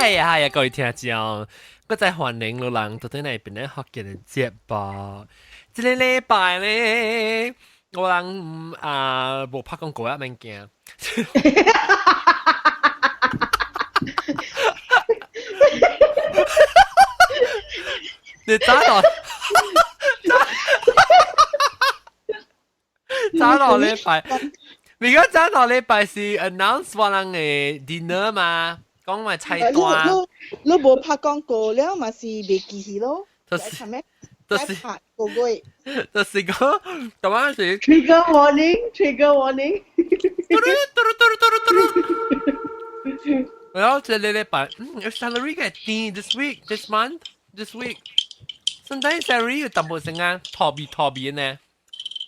哎呀呀，各位聽眾，閣再歡迎老人到底來邊咧福建的節目。這个禮拜咧，我人啊無拍廣告啊，免驚。你早落，早落禮拜，你講早落禮拜是 announce 我人的 dinner 嘛？講埋菜單。你無拍廣告了嘛是袂記去咯。就是就是拍個月。就是講，台灣是 trigger warning，trigger warning。然後這個禮拜，salary 嘅低 this week，this month，this week。Sometimes salary 有淡薄成啊，逃避逃避呢。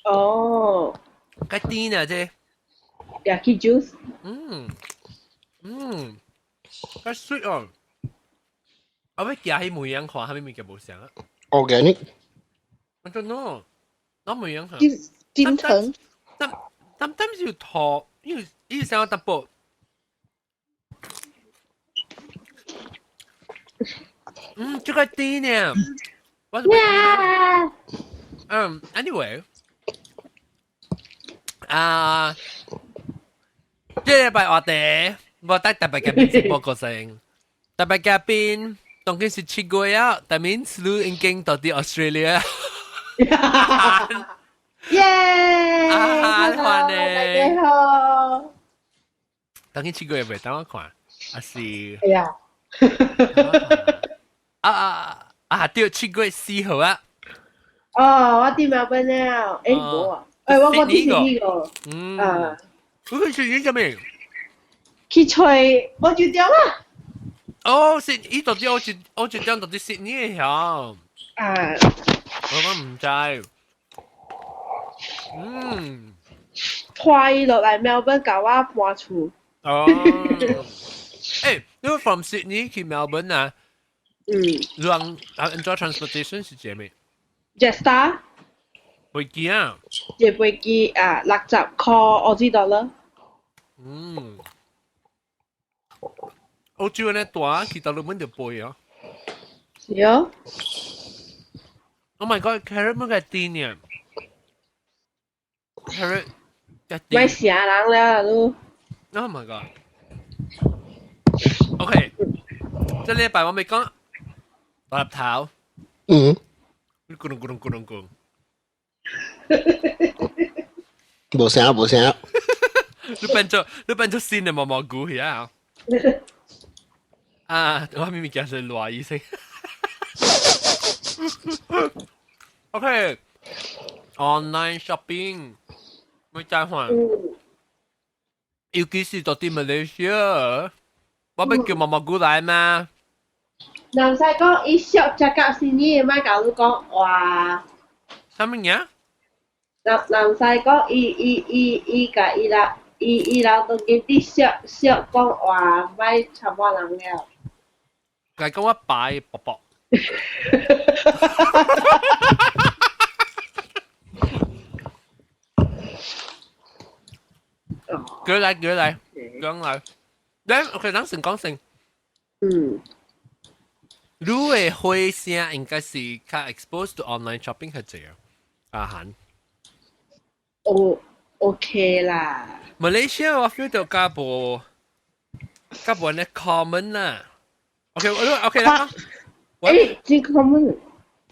哦。較甜呢這。 Yaki juice。嗯嗯，較 sweet 哦。我欲寄去每樣看，啥物物件無相啊？Organic。 I don't know。我每樣看。金藤。 Sometimes 有桃，因為伊想淡薄。嗯，這個甜呢。我是嗯，anyway，啊，這禮拜話題，我帶特別嘉賓直播過程，特別嘉賓當今是7月啊，但面是已經到啲 Australia。耶！啊，歡迎，大家好。當今7月未？等我看，啊是。係啊。啊啊！啊，對，7月4號啊！哦，我佇墨爾本了，欸，無啊，欸，我佇悉尼個，嗯，啊，你去悉尼做咩？去揣澳洲點啊？哦，是，伊到底澳洲點到底悉尼的曉？啊，我毋知，嗯，拖伊落來墨爾本，共我搬厝。哦，欸，你 from Sydney 去 Melbourne 啊？嗯，人啊，enjoy transportation 是啥物？Jetstar 飛機啊？一飛機啊，60塊澳洲 dollar。嗯，澳洲呢大，去到日本就飛啊。是哦。 Oh my god，carrot 乜嘅甜呢？carrot 一甜。咪成人了都。 Oh my god。OK，這禮拜我未講。大粒頭，嗯，你咕隆咕隆咕隆咕，無聲無聲，你變做新的毛毛菇去啊！啊，我明明講是亂意思。OK，online shopping，咪再換，尤其是到佇馬來西亞，我欲叫毛毛菇來嗎？人使講伊小食到悉尼，莫共你講話。啥物嘢？人使講伊伊伊伊共伊人伊伊人當今佇小小講話，莫插我人了。來講我擺卜卜。舉來舉來講來，咱 OK，咱先講先。嗯。你的火聲應該是較 exposed to online shopping 較濟啊，阿韓。哦，OK 啦。馬來西亞我 feel 到較無較無呢 common 啦。OK，我 OK 啦。欸，真 common。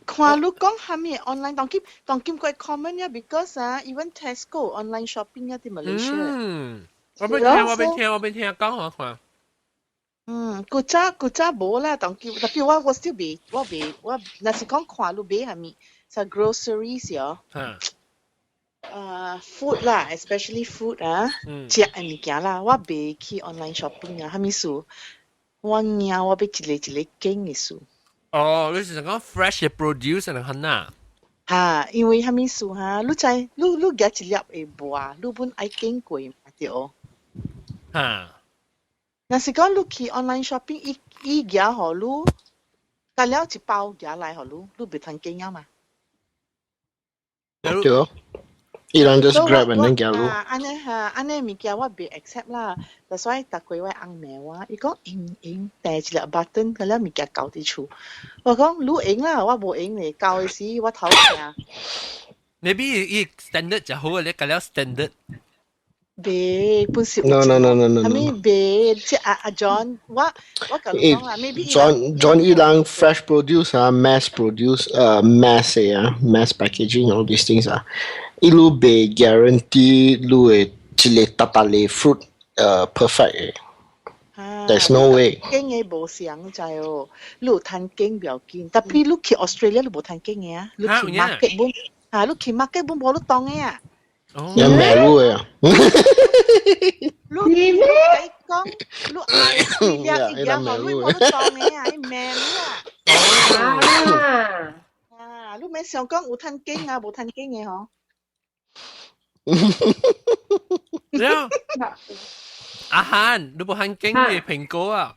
看你講啥物 online 當今當今過 common 呀，because 啊，even Tesco online shopping 呀，佇馬來西亞。嗯，我欲聽，我欲聽，我欲聽，講我看。嗯，古早古早無啦，當今特別我我 still 未，我未我，若是講看你買啥物，就 groceries 哦，food 啦，especially food 啊，食的物件啦，我袂去 online shopping 啊，啥物事，我驚我欲一个一个揀的事。哦，你是想講 fresh produce 能很呐？哈，因為啥物事哈，你知，你你夾一粒會磨，你本愛揀過嘛對。哈。若是講你去 online shopping，伊伊寄予你，加了一包寄來予你，你袂通揀啊嘛？對。伊人 just grab and then 寄路。啊，按呢哈，按呢物件我袂 accept 啦。就所以逐過我翁罵我，伊講用用訂一粒 button，佢了物件交佇厝。我講你用啦，我無用咧，交的時我頭疼。 Maybe 伊 standard 就好，你計了 standard。袂，本是 No no no no no。係咪袂？即阿阿 John，我共你講啦，maybe John John 伊人 fresh produce 啊，mass produce mass 啊，mass packaging all these things 啊，伊路袂 guarantee 你會一個逐逐個 fruit perfect 嘅。There's no way。揀的無相知哦，你有趁揀不要緊，tapi 你去 Australia 你無趁揀的啊，你去 market 本啊，你去 market 本無你當的啊。有咩路嘅啊？你咩？講你愛一粒一粒，你無你當的啊，伊罵你啊。啊！你免想講有趁揀啊，無趁揀的吼。了，阿漢，你無趁揀的蘋果啊？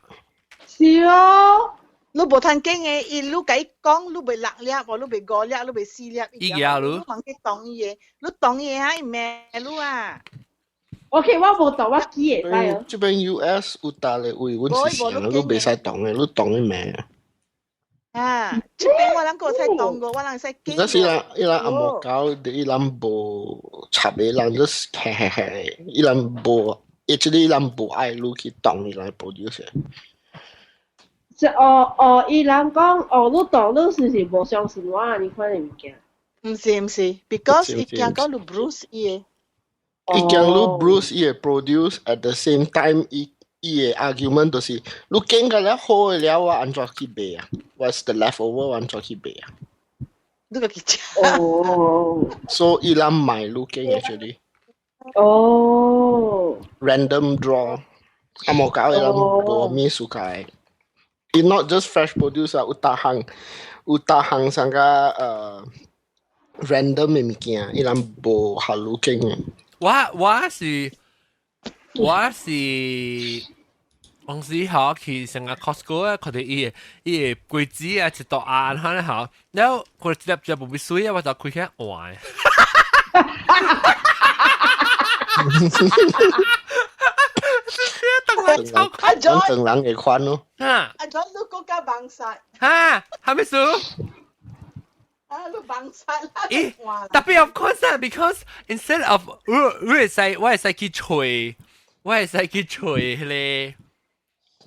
是哦，你無趁揀的，伊你共伊講，你欲六粒，無你欲五粒，你欲四粒，伊舉你，你通去當伊的，你當伊的哈，伊罵你啊。 OK，我無當，我記會使哦。這邊 US 有逐个位，阮是想你袂使當的，你當伊罵。啊，這邊我人閣會使當過，我人會使揀。嗰時啦，伊人阿無搞，伊人無插的人，就是嘿嘿嘿，伊人無，actually 伊人無愛你去當伊來 produce。即哦哦，伊人講哦，你當你是是無相信我你款的物件？毋是毋是，because 伊驚講你 bruise 伊的。伊驚你 bruise 伊的 produce at the same time，伊伊的 argument 就是你揀個了好的了，我按怎去賣啊？What's the leftover 我按怎去賣啊？你個去食。哦。所以伊人賣你揀 actually。哦。 Random draw，啊無搞伊人無咩數解。It not just fresh produce 啊，有逐項有逐項上個random 的物件，伊人無予你揀的。我是當時吼去上個 Costco 啊，看到伊个伊个櫃子啊，一道暗哈咧吼，然後佢一粒一粒無必水啊，我就開起換。阿 John，等人會款咯。哈，阿 John 你閣較幫殺。哈，係咪數？啊，你幫殺啦！咦，tapi of course 啊，because instead of 我會使我會使去揣，我會使去揣彼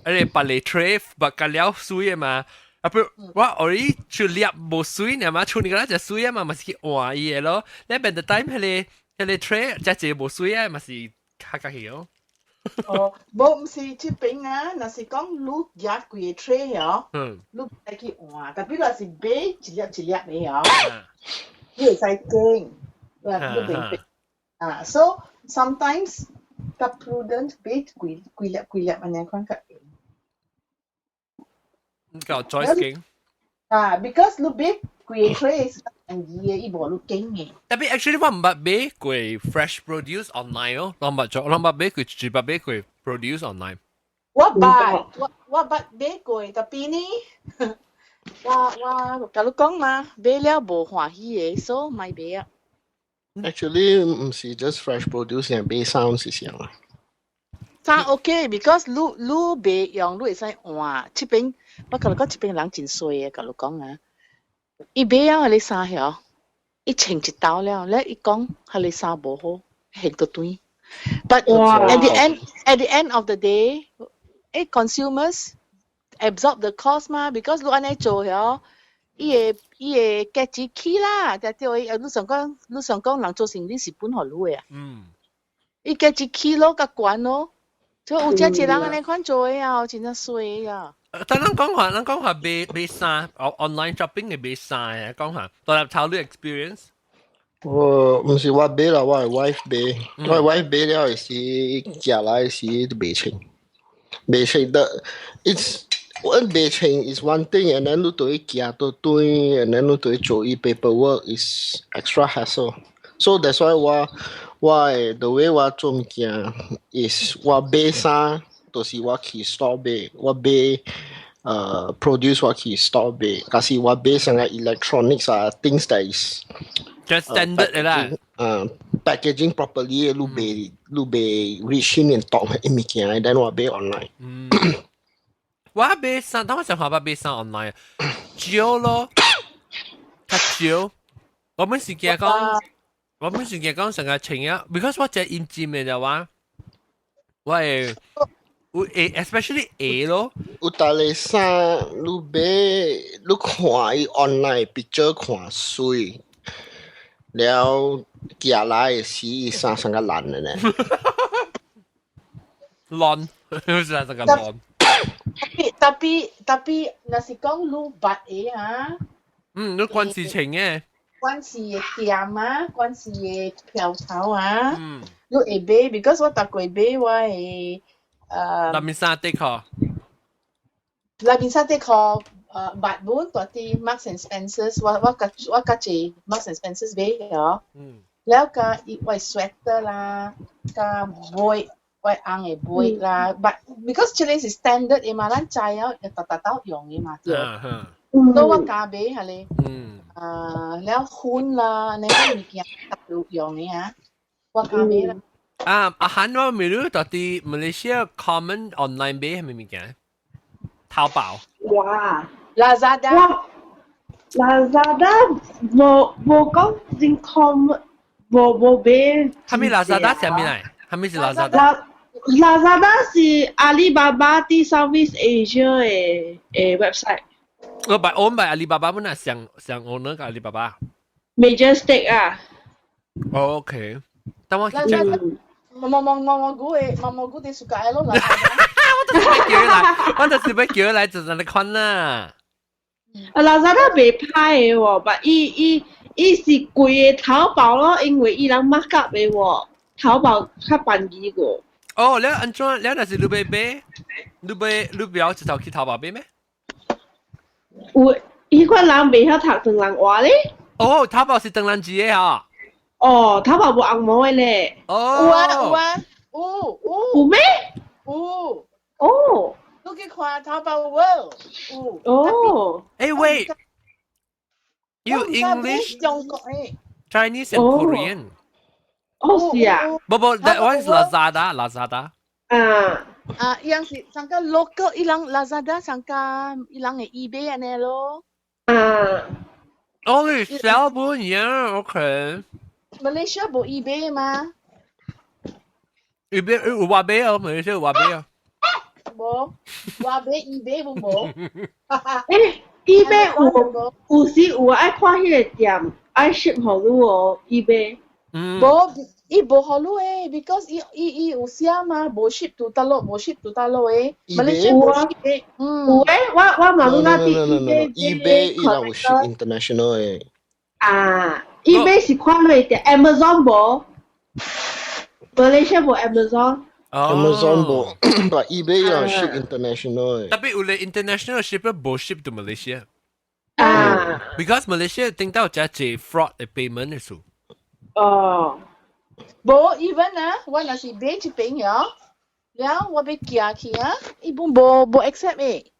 個，彼個別個 tray 白個了水的嘛。啊不，我 already 出粒無水呢嘛，出你個那隻水啊嘛，嘛是去換伊的咯。你 by the time 彼個 tray 只隻無水啊，嘛是較較去哦。哦，無毋是這邊啊，若是講你夾幾個 tray 哦，你愛去換，tapi 若是買一粒一粒的哦，你會使揀，你明白？啊，so sometimes 較 prudent 買幾幾粒幾粒按呢款較較 choice 揀。啊，because 你買幾個 tray 是便宜的，伊無你揀的。 Tapi actually 我毋捌買過 fresh produce online 哦，我毋捌做，我毋捌買過，只捌買過 produce online。我捌，我捌買過，tapi 呢，我共你講嘛，買了無歡喜的，所以莫買啊。 Actually 毋是 just fresh produce，連買衫是啥啊？衫 OK，because 你袂用，你會使換。這邊我共你講，這邊人真衰的，共你講啊。伊買了彼个衫曉，伊穿一道了，咧伊講彼个衫無好，還倒轉。But at the end of the day，consumers absorb the cost 嘛，because 你按呢做曉，伊會價錢起啦，對對，你想講你想講人做生意是本予你的啊。伊價錢起咯，較懸咯，所以有遮濟人按呢款做的啊，真正衰啊。但咱講話，咱講話買買衫，online shopping 嘅買衫啊，講下，獨立頭你 experience。我毋是我買啦，我的 wife 買，我的 wife 買了的時，寄來的時都袂穿，袂穿的，it's 我袂穿 is one thing，and then 你對寄倒轉，and then 你對做伊 paperwork is extra hassle。So that's why 我的 the way 我做物件 is 我買衫，就是我去 store 買，我買produce 我去 store 買，但是我買啥個 electronics 啊，things that is 就 standard 嘅啦。 Packaging properly，你袂 reach 年當嘅物件，then 我買 online。嗯，我買衫，當我想話我買衫 online，少咯，較少。我本是驚講成個穿啊，because 我只厭尖嘅就話，我會有 especially 鞋咯。有逐個衫你買，你看伊 online picture 看媠，了寄來的時，伊衫成個爛的呢。爛，是啊，這個爛。 Tapi 若是講你捌的啊，嗯，你關事情嘅。關事的店啊，關事的票頭啊，你會買，because 我逐過買我的內面衫底褲。內面衫底褲捌本蹛佇 Marks and Spencer，我較濟 Marks and Spencer 買哦。了佮伊我 sweater 啦，佮尾我翁的尾啦，but because 這個是 standard 的嘛，咱知影逐逐兜用的嘛，對。都我加買下咧。啊，了粉啦，那個物件逐用的啊，我加買啦。啊，阿韓我未รู้到底馬來西亞 common online 買係咩物件？淘寶。哇，Lazada。哇，Lazada 無講真 common，無買。係咪 Lazada 上面嚟？係咪是 Lazada？ Lazada 是阿里巴巴佇 Southeast Asia 的 website。我買我買阿里巴巴本來上上 owner 個阿里巴巴。 Major stake 啊。 OK，等我去 check。望望望望估的，望望估啲暑假咯，我就是欲叫來，我就是欲叫來就你看啦。啊，Lazada 袂歹的喎，但伊是貴的淘寶咯，因為伊人 mark up 的喎，淘寶較便宜個。哦，你按怎？你若是你欲買，你不要直頭去淘寶買咩？有，彼款人袂曉讀唐人話咧。哦，淘寶是唐人字的哈。哦，淘寶無紅毛的咧。哦。有啊有啊，有有。有咩？有。哦。你去看淘寶 World 有。哦。欸喂，有 English、中國的、 Chinese and Korean。哦，是啊。不不，that one is Lazada，Lazada。啊。啊，伊人是上個 local，伊人 Lazada 上個伊人的 eBay 按呢咯。啊。哦，你小本樣，OK。 Malaysia 無 eBay 嘛？eBay 有話買哦，馬來西亞有話買啊。無，話買 eBay 無。欸，eBay 有時有愛看彼個店愛 ship 予你哦，eBay。嗯。無，伊無予你的，because 伊有寫嘛，無 ship to 大陸，無 ship to 大陸的。Malaysia 無 ship 的。嗯。有誒，我嘛攏捌佇 eBay。 eBay 伊人有 ship international 的。啊，eBay 是看你的，Amazon 無，Malaysia 無 Amazon。 Amazon 無，but eBay 有 ship international 的。 Tapi 有咧 international shipper 無 ship to Malaysia。啊。 Because Malaysia 頂到只隻 fraud 的 payment 的數。哦。無，even 啊，我若是買一邊喲，了我欲寄去啊，伊本無 accept 的。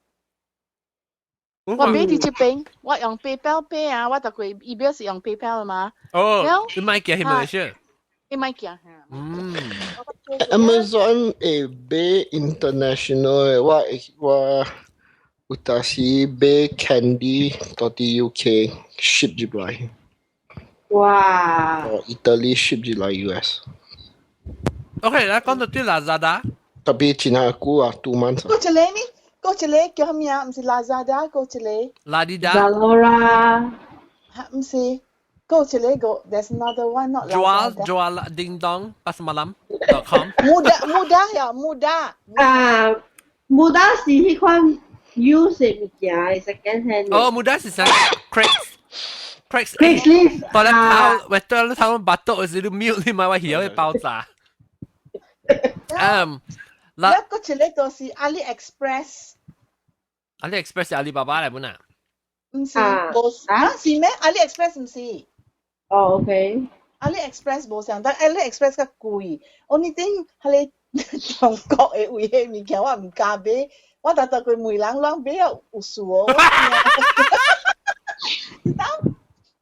我買佇這邊，我用 PayPal 買啊，我逐過 eBay 是用 PayPal 的嘛。哦，你莫寄去馬來西亞。你莫寄。嗯。 Amazon 會買 international 的，我有當時買 candy 到佇 UK ship 入來。哇！哦，Italy ship 入來 US。 OK，來講到對 Lazada。特別真係久啊，2 months。過一個呢？過一個叫啥名？毋是 Lazada，過一個。 Lazada。 Zalora。哈，毋是。過一個個，there's another one not Jual jual ding dong pasar malam.com。 Mudah mudah 呀，mudah。啊，Mudah 是彼款 used 的物件，second hand。哦，Mudah 是啥？Craigs。Craigs。 Craigslist。當你跑，喂，當你頭巴肚時，你 mute 你咪話曉會爆炸。嗯，那個一個就是 AliExpress。 AliExpress 是阿里巴巴來本啊？毋是，無啊？是咩？AliExpress 毋是。哦，OK。 AliExpress 無相，但 AliExpress 較貴。Only thing 彼個中國的為的物件我毋敢買，我逐逐過問人攏買了有事哦。一道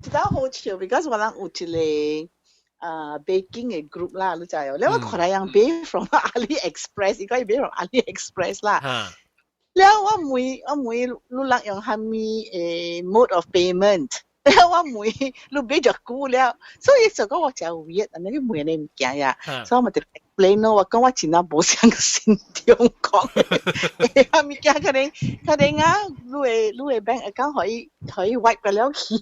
一一道好笑，because 我人有一個啊 baking 嘅 group 啦，你知哦。你我看來人買 from AliExpress，伊講伊買 from AliExpress 啦。了我問你人用啥物mode of payment？了我問你買咗久了，所以就講我真 weird，按呢你問你物件呀，所以我咪就 explain 咯，我講我真係無相信中國嘅物件，可能可能啊，你的 bank account 可以 wipe 個了去。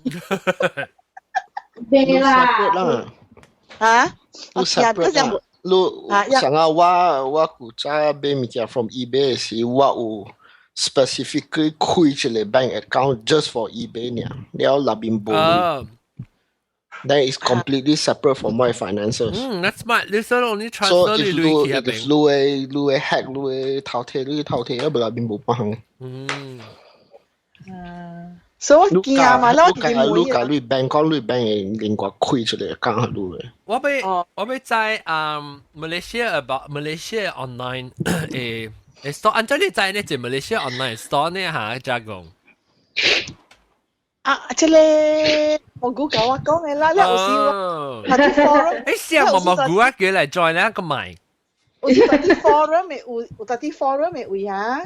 對啦。啦。嚇？你 separate 啦。你上個我古早買物件 from eBay 時，我有 specifically 開一個 bank account just for eBay 爾，了內面無。Then it's completely separate from my finances. That's smart. 你所以 only transfer So if 你 if 你會 hack 你會偷提你偷提，啊，無內面無幫。所以我驚嘛，我你家你 bank 講你 bank 會另外開一個 account 你嘅。我欲知Malaysia about Malaysia online store，按照你知呢？就 Malaysia online store 呢嚇，加講。啊，這個蘑菇甲我講的啦，你有時我啲 forum，欸，是啊，蘑菇啊，叫來 join 咧個買。有時啲 forum 有啲 forum 的位啊，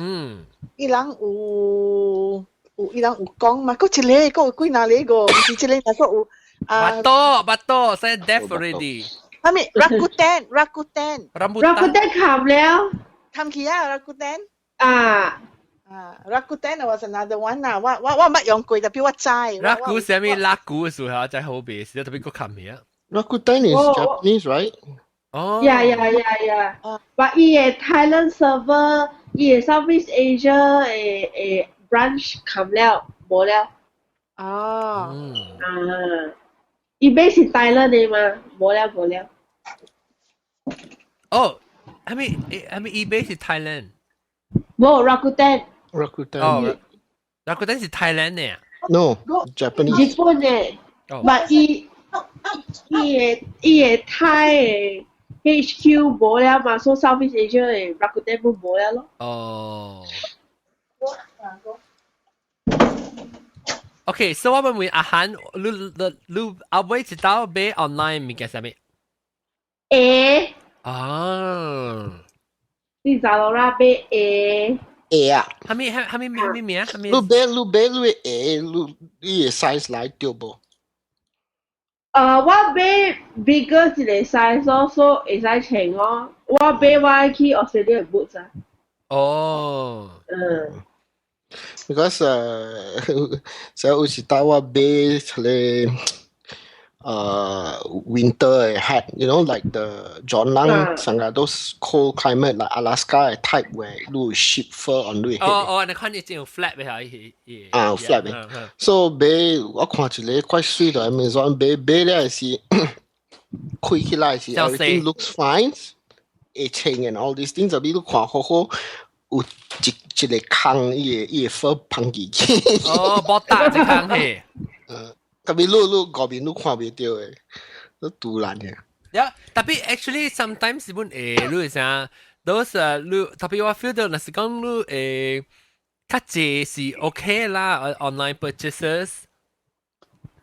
伊人有伊人有講嘛，閣一個，閣有幾若個，毋是一個，若閣有啊。巴多巴多，say deaf already。啥物？Rakuten Rakuten。 Rakuten 冚了。冚去啊，Rakuten。啊。啊，Rakuten was another one 啦，我捌用過，特別我知。 Raku 啥物？拉古嘅時候真好別，是特別閣冚去啊。 Rakuten is Japanese, right? 哦。 Yeah. But 伊个 Thailand server，伊个 Southeast Asia 的 branch 冚了，無了。哦。啊，伊 base 是 Thailand 的嘛，無了無了。哦，係咪 eBay 是 Thailand？無 Rakuten。 Rakuten。哦，Rakuten 是 Thailand 嘅。 No, Japanese。日本的。但伊个泰的 HQ 無了嘛，所以 Southeast Asia 的 Rakuten 都無了咯。哦。OK，so 我問阿韓，你後尾一道買 online 物件啥物？鞋。啊。你 Zalora 買鞋。鞋啊？啥物啥物啥物名？啥物？你買你鞋，你的 size 來對無？我買 bigger 一個 size 咯，所以會使穿咯。我買我去 Australia boots 啊。哦。嗯。 Because 所以有時帶我買一個winter hat, like the John Lang 上個 those cold climate like Alaska type where 你 sheep fur on 你 head。哦哦，你看你這種 flat 嘅係。啊，flat 嘅。So 買我看一個怪水的 Amazon 買買了是開起來是 everything looks fine，會穿 and all these things，就比你看好好。有一個空，伊個 fur 芳起去。哦，無大一空嘿。特別你外面你看袂著的，你突然的。呀，特別 actually sometimes 是本會，你會啥？those 你特別我 feel 到，若是講你會較濟是 OK 啦，online purchases。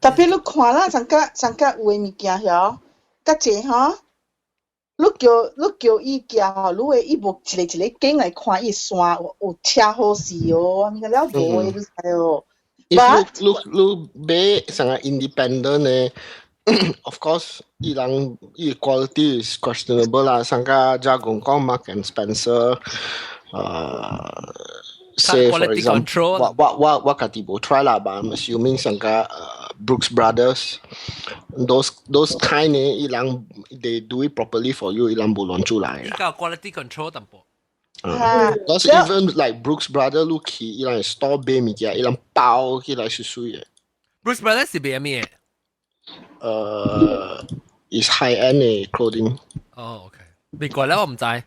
特別你看啦，上個有的物件曉，較濟吼。你叫伊寄吼，你會伊無一個一個揀來看伊線有車好勢哦，物個了無的你知哦。 If 你買啥個 independent 的，of course 伊人伊 quality is questionable 啦。上個加工講 Mark and Spencer，say for example，我家己無 try 啦，but I'm assuming 上個Brooks Brothers those kind 呢，伊人 they do it properly for you，伊人無亂做來。伊個 quality control 淡薄。啊，嗰 even like Brooks Brothers 你去伊人 store 買物件，伊人包起來是水的。 Brooks Brothers 是賣咩？is high end 的 clothing。哦，OK，美國咧我唔知。誒，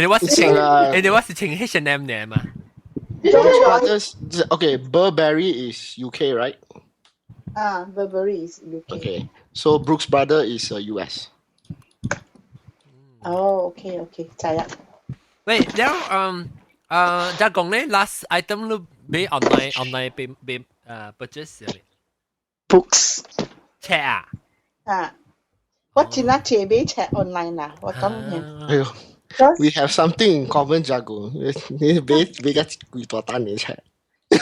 我是穿，誒，我是穿 H&M 嘅嘛。 Brooks Brothers, okay, Burberry is UK, right? 啊，Burberry is UK. Okay, so Brooks Brothers is US. 哦，OK，知啦。喂，然後就講咧，last item 你買 online 買買purchase 嘅。books。冊啊？啊，我真係濟買冊 online 啦，我講嘅。哎喲，we have something in common，這個你買買個幾大單嘅冊。我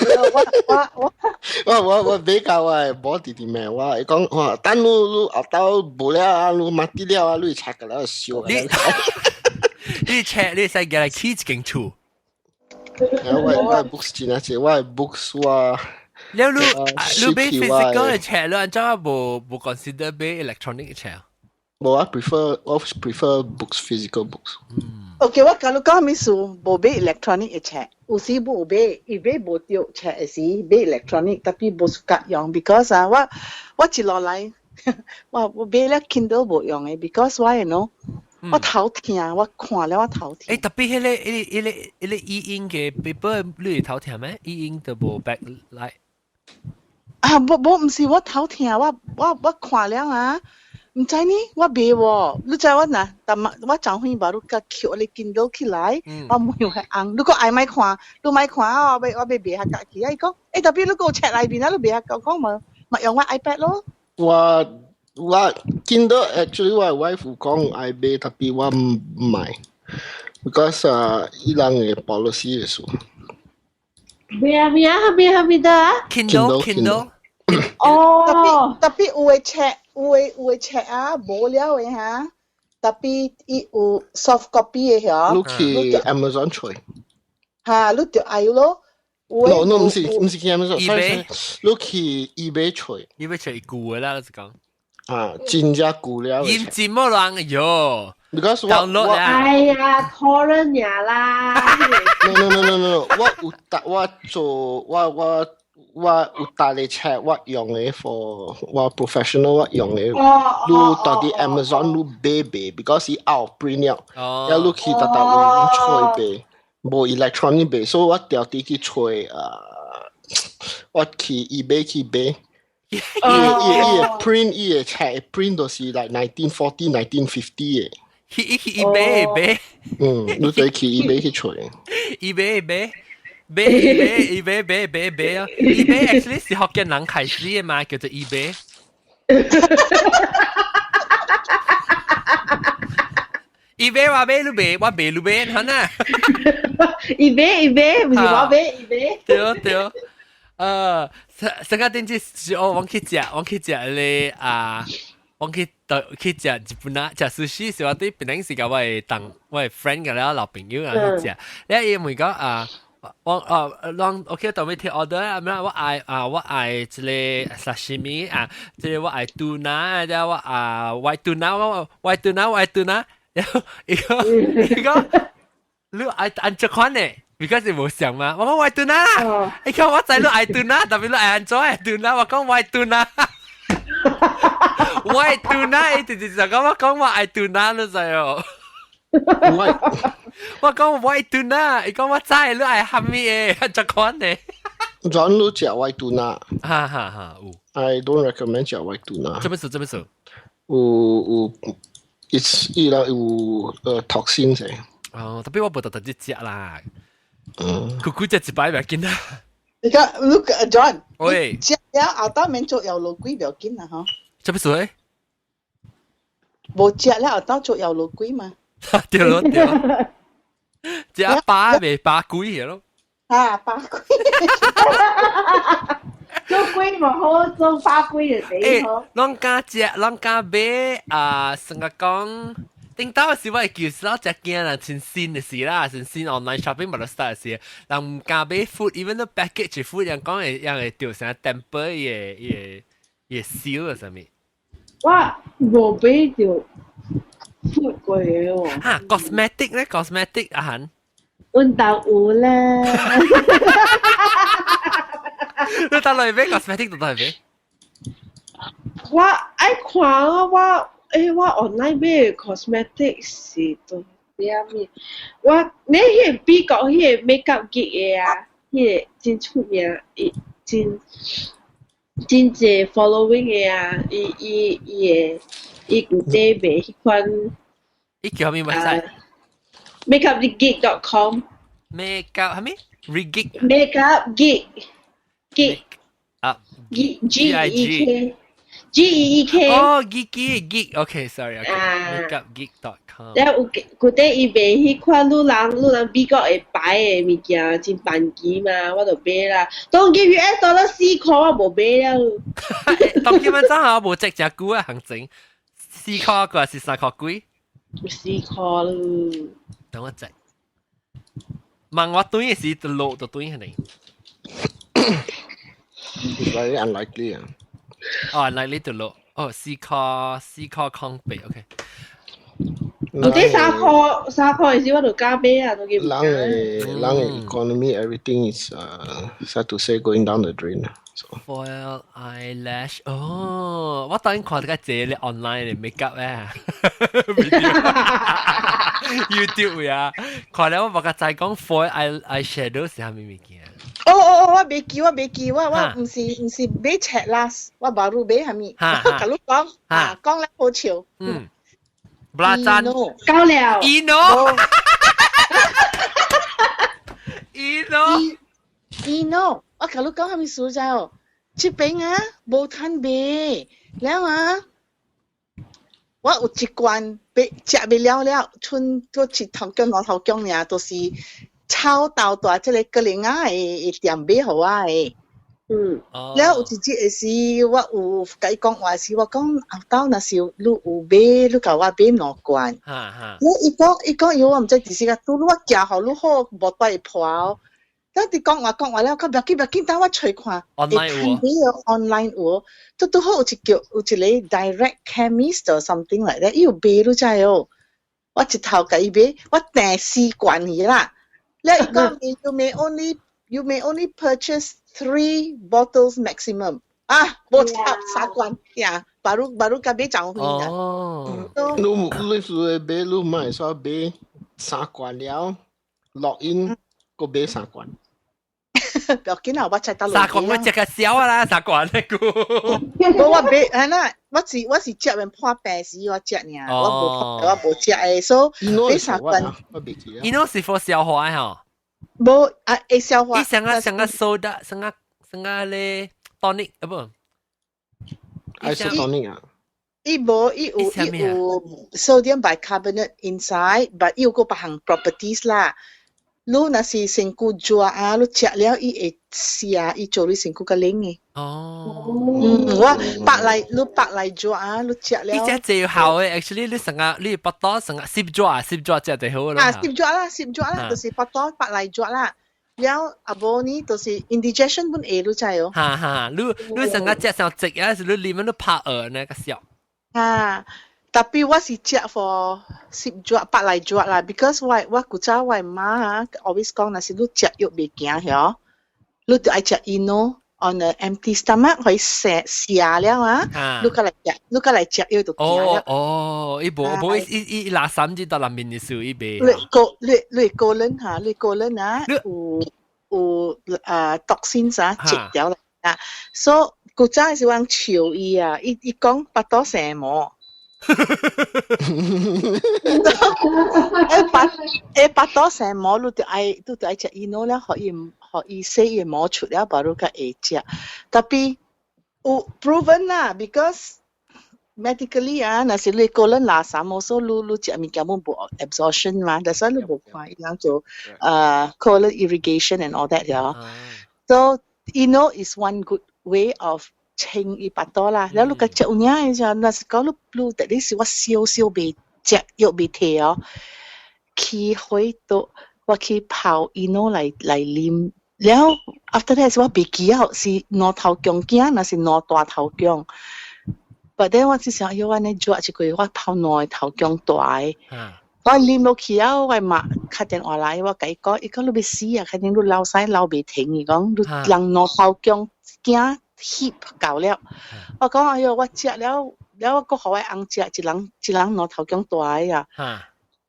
我我我買到我的某弟弟妹，我會講哇，等你你後頭無了啊，你麻得了啊，你冊個了燒。你你冊你使叫來起一間厝。我 books 真係濟，我 books 我。了你你買 physical 嘅冊，你按怎無無 consider 買 electronic 嘅冊？無啊，prefer 我 prefer books physical books。 OK，我甲你講咩事？無買 electronic 嘅冊，有時無買，伊買無著冊的時買 electronic， tapi 無 suka 用，because 啊，我我一路來，我我買了 Kindle 無用的，because 我 you know，我頭疼，我看了我頭疼。欸，特別彼個 e ink 嘅 paper，你會頭疼咩？e ink 都無 backlight。啊，無無，毋是我頭疼，我我我看了啊。毋知呢，我袂喎。你知我若，但嘛我昨昏把你甲抾你 Kindle 起來，我冇用係紅。你講愛莫看，你莫看啊！我欲我欲賣較去啊！伊講，欸，特別你閣有冊內面啊，你袂曉講嘛，嘛用我 iPad 咯。我我 Kindle actually 我 wife 有講愛買，tapi 我毋買，because 啊，伊人的 policy 的事。咩啊咩啊咩啊咩的啊？Kindle Kindle。哦。 Tapi 有的冊，有的有的冊啊，無了的哈。Tapi 伊有 soft copy 的遐。你去 Amazon 揣。哈，你就愛咯。 No no，毋是毋是去 Amazon，sorry，你去 eBay 揣。 eBay 揣舊的啦，就是講。啊，真正舊了。厭戰麼人喲？Because 我哎呀，torrent 呀啦。 No no no no no，我有搭我做我我。我有搭的冊，我用的 for 我 professional 我用的，你到佇 Amazon 你買賣，because 伊 out print 了，了你去逐逐位揣賣，無 electronic 賣，所以我調佇去揣啊，我去 eBay 去買，伊伊伊的 print 伊的冊 print 都是 like 1940 1950 的。去去 eBay 買，嗯，你得去 eBay 去揣。 eBay 買。買 eBay eBay 買買買啊！eBay actually 是福建人開始的嘛，叫做 eBay。eBay 我買你買，我買你買，係呐？eBay eBay 唔是我買 eBay。對對，上上個電視是哦，我去食，我去食咧啊，我去到去食日本啊，食壽司是我對檳城時間我會當我的 friend 個了老朋友啊去食，你伊問講啊。我哦，攏 OK，當尾提 order 啊，咩我愛啊，我愛這個 sashimi 啊，這個我愛 tuna，然後我啊 white tuna，我 white tuna white tuna，然後伊個伊個你愛按這款呢？because 無想嘛，我講 white tuna，伊講我知你愛 tuna，特別你愛按怎的 tuna，我講 white tuna，white tuna，伊直直就講我講我愛 tuna，你知哦？我講 white tuna，伊講我知你愛蝦米的，這款的。轉你食 white tuna？哈哈哈，有。 I don't recommend 食 white tuna。做咩事？做咩事？有有，it's 伊人有toxin 嘅。哦，特別我無特特別食啦。嗯。久久食一擺袂緊啦。你講，look John。喂。食了後頭免做藥爐鬼袂緊啦，嗬。做咩事？無食了後頭做藥爐鬼嘛。對咯對咯。食飽袂飽鬼嘅咯。啊，飽鬼。做鬼嘛好，做飽鬼就死好。攏敢食，攏敢買啊！成個講，頂頭時我會叫老食驚啦，真新的時啦，真新 online shopping 嘛就 start 時，人毋敢買 food，even the package food 人講會人會掉啥 tamper 伊個伊個伊個燒啊啥物。我無買著 food 過的哦。哈，cosmetic 咧，cosmetic 啊韓。阮兜有咧。你到來買 cosmetic 到來買？我愛看啊，我欸我 online 買 cosmetic 是都咩物？我你彼個美國彼個 makeup geek 的啊，彼個真出名，伊真真濟 following 的啊，伊伊伊會伊有在賣彼款。伊叫啥物 website？ makeupgeek.com。 makeup 啥物？Regeek。 makeup geek geek。up G G E K G E E K。哦，geek geek，OK，sorry，makeupgeek.com。了有舊底伊賣彼款女人女人美國會擺的物件，真便宜嘛，我就買啦。當今 US dollar 4塊，我無買了。當今晚真係我無食誠久啊，行情4塊還是3塊幾？ 4塊咯。等我食。問我對的時就落就對係咪？ It's very unlikely 啊。哦，unlikely 就落。哦，4塊4塊08，OK。有啲3塊3塊時我就加買啊，都叫。人的 economy everything is sad to say going down the drain. So foil eyelash，哦，我當然看到個這咧 online 的 makeup 咧，YouTube 呀，看了我無個知講 foil eyeshadow 是啥物物件。哦哦哦，我袂記，我袂記，我毋是買冊啦，我 baru 買啥物？我共你講啊，講咧好笑。嗯，布拉贊夠了。 Eno，Eno， Eno，我共你講啥物事知哦？這邊啊，無趁買，了啊，我有一罐欲食袂了了，賰閣一頭姜兩頭姜爾，都是臭豆大這個格林仔的店買予我的。了有一日的時，我有共伊講話時，我講後兜若是你有買，你共我買兩罐。我伊講伊我毋知佇時間拄我寄予你好，無帶會破哦。等佇講話講話了，講不要緊不要緊，等我揣看。 online 有買 online 有，拄拄好有一叫有一個 direct chemist or something like that，伊有賣你知哦。我一頭共伊買，我訂四罐去啦。了伊講 you may only purchase three bottles maximum。啊，無差三罐呀，baru baru 甲買就回啦。哦。你是買你買煞買三罐了，落 in 閣買三罐。不要緊啊，我才得三罐我食個少啊啦，三罐那個。無我買，啊那我是食完破病時我食爾，我無我無食的，所以買三罐。伊儂是 for 消化的吼。無啊，會消化。伊像個像個 soda，像個像個咧 tonic 啊不？ Isotonic 啊。伊無伊有 sodium bicarbonate inside，but 伊有個別項 properties 啦。你若是身軀熱啊，你食了伊會瀉，伊做你身軀較冷的。哦。嗯，我白來你白來熱啊，你食了。伊只最好的，actually 你成個你腹肚成個濕熱濕熱食就好啦。啊，濕熱啦，濕熱啦，就是腹肚腹內熱啦。了啊無呢，就是 indigestion 本會你知哦。哈哈，你成個食上食啊，是你裡面都拍餓那個笑。啊。Tapi 我是食 for 濕熱腹內熱啦，because 我古早我媽啊，always 講，若是你食藥袂行曉，你就愛食 Eno on a empty stomach 可以瀉瀉了啊，你過來食，你過來食藥就行了。哦，伊無無伊伊伊拉三只到南面的時候，伊袂。你個人嚇，你個人啊，有啊 toxins 啊，積掉啦啊，所以古早是講笑伊啊，伊講腹肚生毛。腹肚生毛，你就愛食 Eno 了，予伊洗伊毛出了，巴如較會食。Tapi 有 proven 啦，because medically 啊，若是你個人垃圾毛，所以你食物件無 absorption 嘛，但是你無看伊人做colon irrigation and all that 了。So Eno is one good way of 清伊腹肚啦，了你個食有影的時候，若是講你特別是我少少袂食藥袂退哦，去回到我去泡 Eno 來啉，了 after that 是我袂記得是兩頭強羹，若是兩大頭薑。But then 我只想，喲，我呢做一個我泡兩個頭薑大的，我啉落去啊，我媽敲電話來，我共伊講，伊講你欲死啊，肯定你流屎流袂停，伊講你人兩頭薑羹。翕夠了，我講哎喲，我食了了，我閣予我翁食，一人一人兩頭薑大的啊。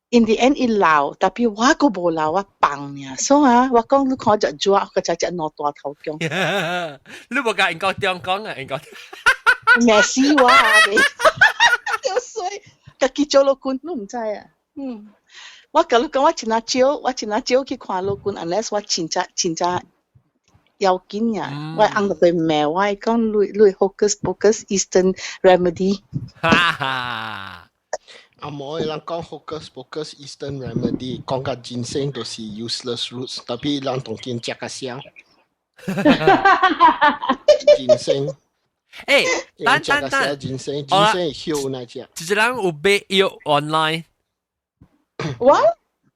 In the end 伊流，tapi 我閣無流，我放爾。所以啊，我講你看我食熱，我才食兩大頭薑。你無共英國中講啊，英國。咩死我啊！你，就衰，家己做老君，你毋知啊？嗯，我共你講，我真少，我真少去看老君，unless 我真正真正。要緊呀。我翁就會罵我講你你 hocus pocus Eastern remedy。哈哈。阿毛人講 hocus pocus Eastern remedy，講甲 ginseng 都是 useless roots，tapi 人當見食較痟。ginseng。誒，等等等， ginseng，ginseng 係香那隻。一個人有買藥 online？我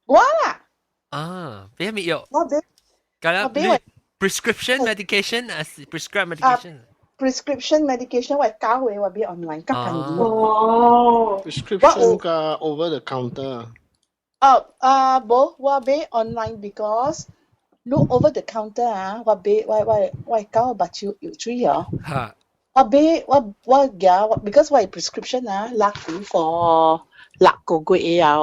我啦。啊，買咩藥？我買。我買 prescription medication 還是 prescribed medication？ Prescription medication 我係交嘅，我買 online 較便宜。哦。 Prescription 加 over the counter。哦，啊，無，我買 online because 你 over the counter 啊，我買我我我交目睭藥水哦。嚇。我買我我夾，because 我係 prescription 啊，六幾個6個月啊。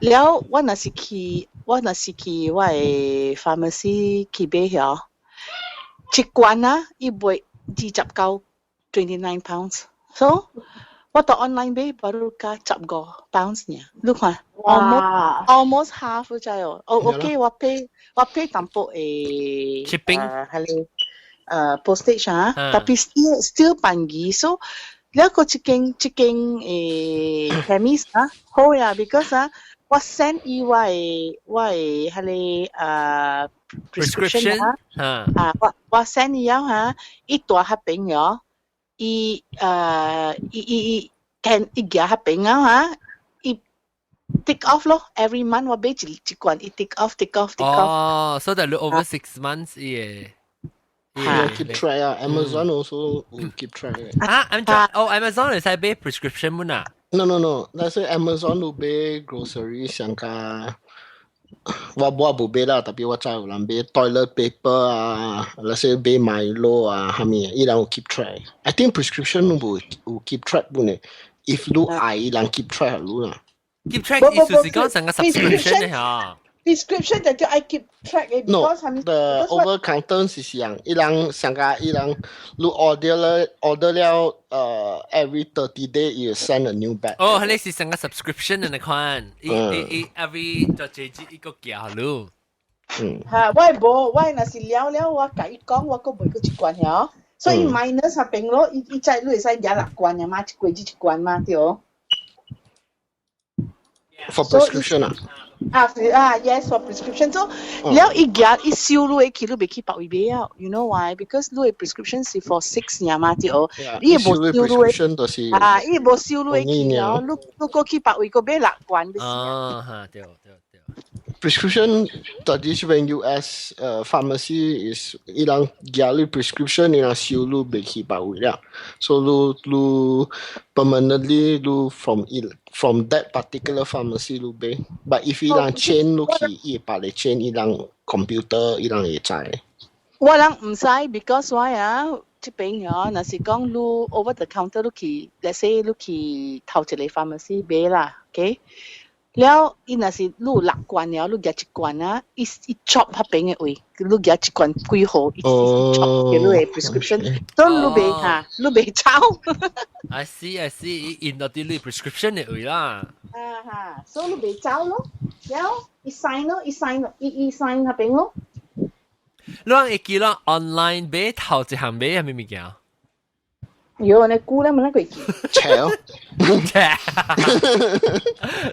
了，我若是去我的 pharmacy 去買曉，一罐啊，伊賣29， £29，so 我到 online 買，baru 加15 pounds 爾，你看，almost half 就哦，哦 OK，我 pay 淡薄誒 shipping 係咧，postage 啊，tapi still 便宜，so 了個這間chemist 啊，好呀，because 啊，我 send 伊我的彼個prescription 啊，啊我 send 伊了哈，伊蹛彼邊喲，伊伊伊見伊寄彼邊啊哈，伊 tick off 咯，every month 我買一罐，伊 tick off tick off tick off。哦，so that over 6 months 伊會 keep track 啊，Amazon also 有 keep track 嘅。啊，Amazon 哦，Amazon 會使買 prescription 本啊？ No, 那是 Amazon 有買 grocery 上加，我無買啦，tapi 我知有人買 toilet paper 啊，那些買 Milo 啊，啥物，伊人有 keep track。I think prescription 無有 keep track 本嘅，if 你愛伊人 keep track 你啦。 keep track 意思是講成個 subscription 嘅嚇。 Prescription 就叫愛 keep track 嘅 No, because 係咪 the over counter 是樣，伊人上個伊人你 order 了 order 了，every 30 day 伊 send a new batch。哦，你是成個 subscription 嘅那款，伊伊伊 every 就這一個寄予你。嚇，我無，我若是了了，我共伊講，我閣賣閣一罐曉，所以 minus 彼邊咯，伊伊再你會使寄六罐嘅嘛，一個月一罐嘛，對。 For prescription 啊？啊啊，yes for prescription。所以了伊寄伊收你的去，你袂去別位買啊？You know why? Because 你的 prescription 是 for six 爾嘛，對。伊無收你的，啊，伊無收你的去哦，你閣去別位閣買六罐。啊，哈，對對對。 Prescription 到底是邊 US pharmacy is 伊人寄你 prescription 伊人收你袂去別位了，所以你 permanently 你 from that particular pharmacy 你買，but if 伊人 chain 你去伊別個 chain 伊人 computer 伊人會知。我人毋知，because why 啊？這邊哦，若是講你 over the counter 你去，let's say 你去頭一個 pharmacy 買啦，OK？了，伊若是你有六罐了，你舉一罐啊，伊伊 chop 彼邊的位，你舉一罐幾號，伊 chop 嘅你的 prescription，所以你袂哈，你袂走。 I see, I see，伊印到啲你 prescription 的位啦。啊哈，所以你袂走咯，了，伊 sign 咯，伊 sign 咯，伊伊 sign 彼邊咯。你會記得 online 買頭一項買係咩物件？有你估咧，冇得佢記。炒。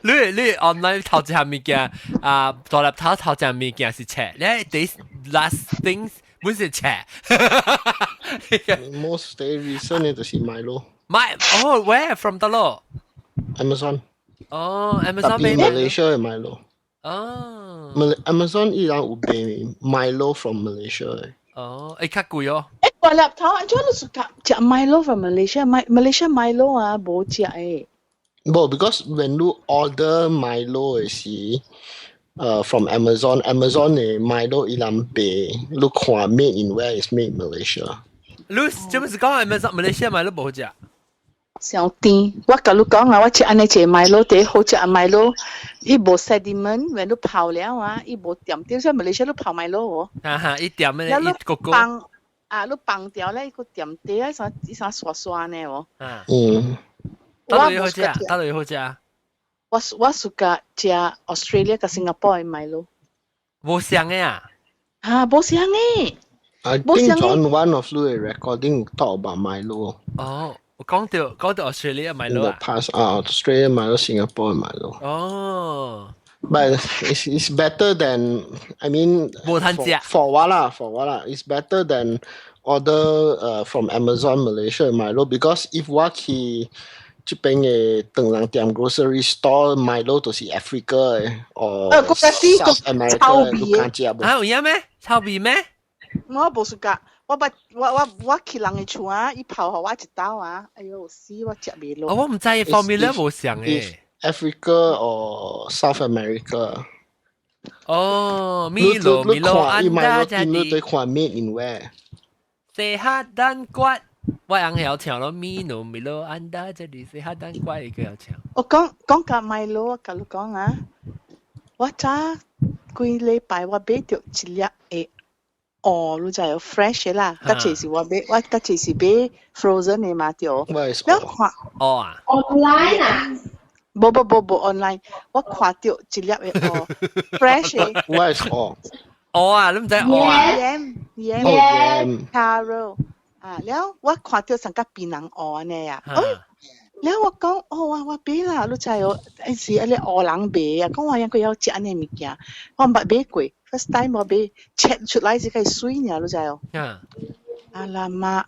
你 online 頭一項物件啊，大粒頭頭一項物件是冊，你 this last things 本是冊。 Most recent 的就是 Milo。買哦，where from 佗落？Amazon。哦，Amazon 買。Malaysia 的 Milo。哦。 Amazon 伊人有賣 Milo from Malaysia 的。哦，會較貴哦。欸，大粒頭，按怎你是食 Milo from Malaysia？Malaysia Milo 啊，無食的。無，because when you order Milo 的時，from Amazon，Amazon 的 Milo 伊人賣，你看 made in where is made in Malaysia。你這不是講 Amazon Malaysia Milo 無好食？小甜，我共你講啊，我食按呢一个 Milo 第好食啊 Milo，伊無 sediment，when 你泡了啊，伊無恬恬，所以馬來西亞你泡 Milo 哦。哈哈，伊恬的，伊個個。放啊，你放掉咧，伊個恬恬啊，啥伊啥沙沙呢哦。啊。佗落好食？佗落好食？我 suka 食 Australia 佮 Singapore 的 Milo。無相的啊？啊，無相嘅。 I think on one of the recording talk about Milo. 哦，我講到 Australia Milo 啊。In the past, 啊，Australia Milo, Singapore Milo. 哦。 But it's better than, I mean, 無通食。 For 我啦，for 我啦，it's better than order from Amazon Malaysia Milo because if 我去這邊的唐人店 grocery store Milo 都是 Africa 的，or South America 你敢食無？啊，有影咩？臭味咩？我無暑假，我捌我我我去人的厝啊，伊泡予我一兜啊，哎喲死我食袂落。哦，我毋知 formula 無相嘅。 Africa or South America。哦，米羅米羅安達加你對看 made in where？西哈丹骨，我人曉唱咯，米羅米羅安達這裡西哈丹骨一個曉唱。我講講甲米羅，我共你講啊，我早幾禮拜我買著一粒的芋，你知有 fresh 啦，較濟是我買，我較濟是買 frozen 的嘛對。我你看芋啊？online 啊？無無無無 online，我看著一粒的芋 fresh 的。我是芋。芋啊，你毋知芋啊？Yam yam taro 啊，了我看著上較檳榔芋按呢啊，哦，了我講哦，我我買啦，你知哦，彼時彼個芋人賣啊，講我應該要食按呢物件，我毋捌買過，first time 我買，切出來是較媠爾，你知哦？啊，阿拉媽，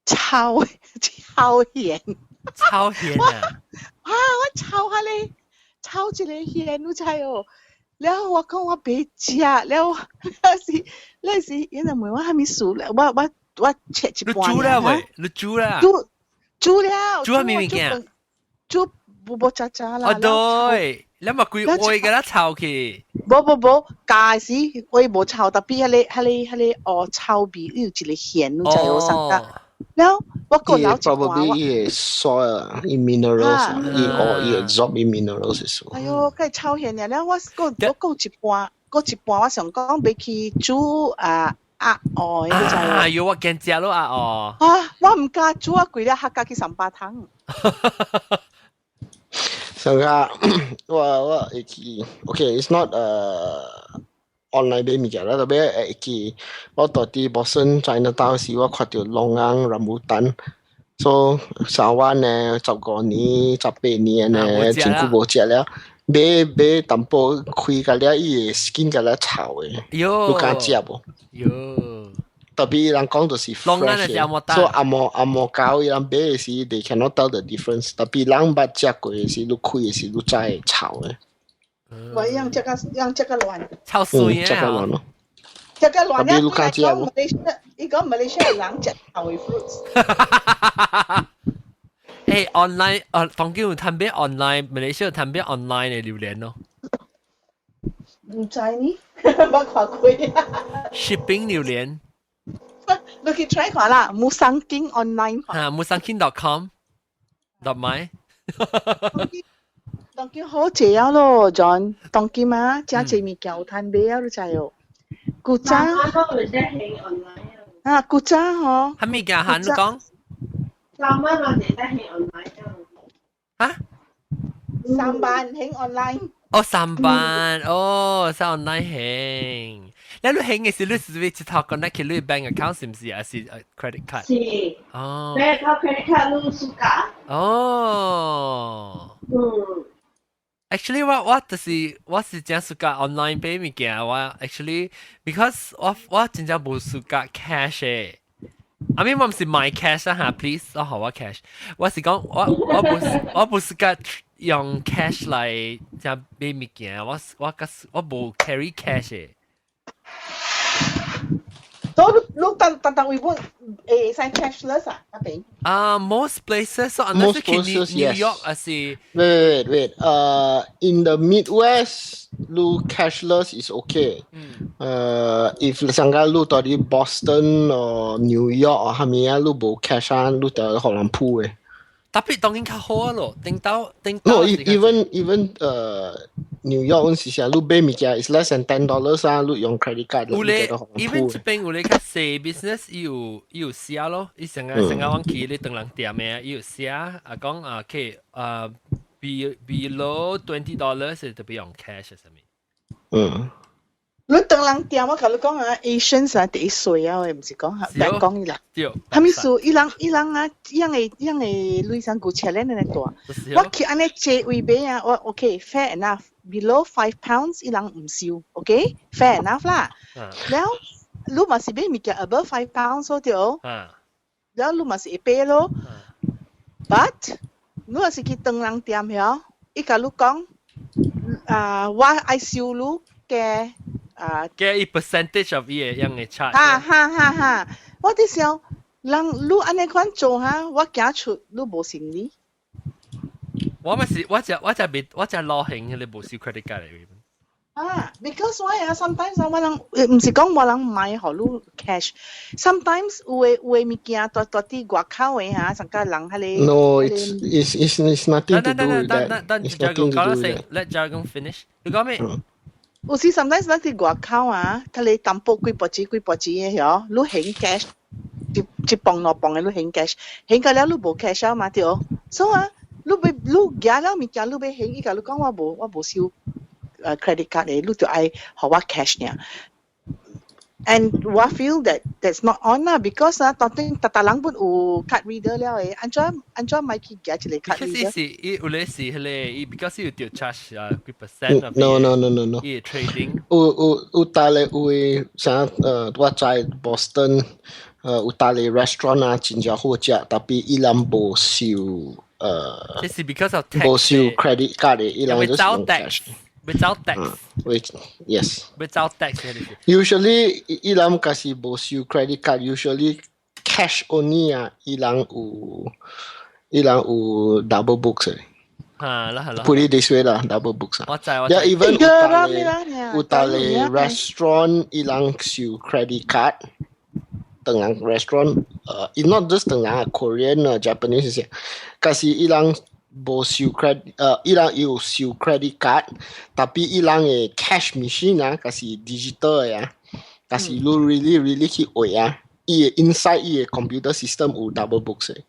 臭臭鹹，臭鹹啊！啊！我臭下咧，臭一个鹹，你知哦？了我講我袂食，了了是了是，𪜶就問我啥物事，我我我切一半。你煮了未？你煮啦？煮煮了。煮啥物物件？煮無無渣渣啦。哦對，你嘛規鍋共它臭去。無無無，咬時我無臭，tapi 彼個彼個彼個芋臭味，有一個鹹，你知無？上甲。了我閣留一半。 Probably 伊 soil 伊 minerals，伊哦伊 absorb 伊 minerals 是。哎喲，該臭鹹爾了，我閣我閣一半，閣一半，我想講欲去煮啊鴨芋，你知無？哎喲，我驚食咯鴨芋。啊，我毋敢煮啊，規粒客家去三巴湯。上個我我會記，OK，it's not online 買物件啦，tapi 會記我佇佇 Boston Chinatown 時，我看著 longan rambutan，so 三萬呢，15年、18年呢，真久無食了，買買淡薄開甲了，伊的 skin 甲了臭的，喲，你敢食無？喲。 Tapi 人講就是 fresh 的，所以紅毛紅毛狗伊人買的時，they cannot tell the difference。Tapi 人捌食過的時，你開的時，你知會臭的。我樣食個樣食個亂。臭水啊！食個亂咯。食個亂了，你敢食無？伊講馬來西亞人食臭的 fruits。誒，online 啊，當今有通買 online，馬來西亞通買 online 的榴蓮咯。毋知呢，無看過。 Shipping 榴蓮。你去 try 看啦，Musang King online 嚇，musangking.com.my。當今好濟啊咯，John，當今啊，真濟物件有通買啊，你知哦。古早啊，古早吼。啥物件喊你講？三蚊我哋得興 online 啊？ Sambal 興 online。哦，sambal，哦，使 online 興。你你興嘅時，你是會直頭 connect 去你 bank account 是毋是？還是 credit card？是。哦。 bank account credit card 你 suka。哦。Actually，我我就是我是真 suka online 買物件，我 actually because 我我真正無 suka cash 嘅。I mean 我毋是買 cash 啊嚇，please 我予我 cash。我是講我我無我無 suka 用 cash 來遮買物件，我我我無 carry cash 嘅。所以你當當當為本會使 cashless 啊？那邊？啊，most places so unless Most 去 New places, New yes. York 還是 Wait, wait, wait. In the Midwest, 你 cashless is okay. If 上個你佇佇 Boston or New York or 啥物啊，你無 cash 啊，你就予人付的。 Tapi 當然較好啊咯，頂到頂到 No, even New York 嗰時時，你買物件 is less than $10 啊，你用 credit card 有咧你就予人，even 付這邊有咧較細 business 伊有伊有寫咯，伊成個成個往去咧唐人店的，伊有寫啊講啊，可啊 below $20 就欲用 cash 啥物。你當人店我共你講啊，Asians 啊，第一歲啊，毋是講白講伊啦。對。啥物事？伊人伊人啊，伊樣的伊樣的鐳上古車咧，那大。我去按呢坐位買啊，我 OK fair enough，below 5 pounds 伊人毋收，OK fair enough 啦。了，你嘛是買物件 above 5 pounds 對。了，你嘛是會買咯。But 你若是去唐人店遐，伊共你講，啊，我愛收你加啊，加一 percentage of 伊的樣的 charge。哈哈哈哈！我佇想，人你按呢款做哈，我行出你無生理。我咪是，我只未，我只老興，彼個無收 credit card 的。啊，because 我啊，sometimes 我人毋是講我人買予你 cash，sometimes 有的物件蹛蹛佇外口的哈，上個人彼個。 No, it's nothing to do with that. It's nothing to do with that. Let Jargon finish. 你講咩？有時 sometimes 咱佇外口啊，睇你淡薄幾毫子幾毫子的嗬，你還 cash，一磅兩磅的你還 cash，還到了你無 cash 啊嘛對，所以啊，你欲你舉了物件你欲還，伊共你講我無收credit card 的，你就愛予我 cash 爾。And 我 feel that that's not on 啦，because 啊，當頂逐逐人本有 card reader 了的，按怎按怎莫去舉一個 card reader？是伊有咧是彼個，伊 because 有著 charge 啊幾 percent。 No. 伊 trading。有有逐个有的啥我在 Boston 有逐个 restaurant 啊，真正好食，tapi 伊人無收這是 because of tax。無收 credit card 的，伊人就是用 cash。 Without tax。 Wait, yes. Without tax. Usually 伊人假是無收 credit card, usually cash only 啊，伊人有 double books 的。啊，啦係啦。 Put it this way 啦，double books 啊。我知我知。 Yeah, even 有逐个 restaurant 伊人收 credit card。唐人 restaurant，伊 not just 唐人啊，Korean 啊，Japanese 是，可是伊人無收 credit，伊人有收 credit card，tapi 伊人的 cash machine 啊，可是 digital 的啊，但是你 really really 去畫啊，伊的 inside 伊的 computer system 有 double books 的。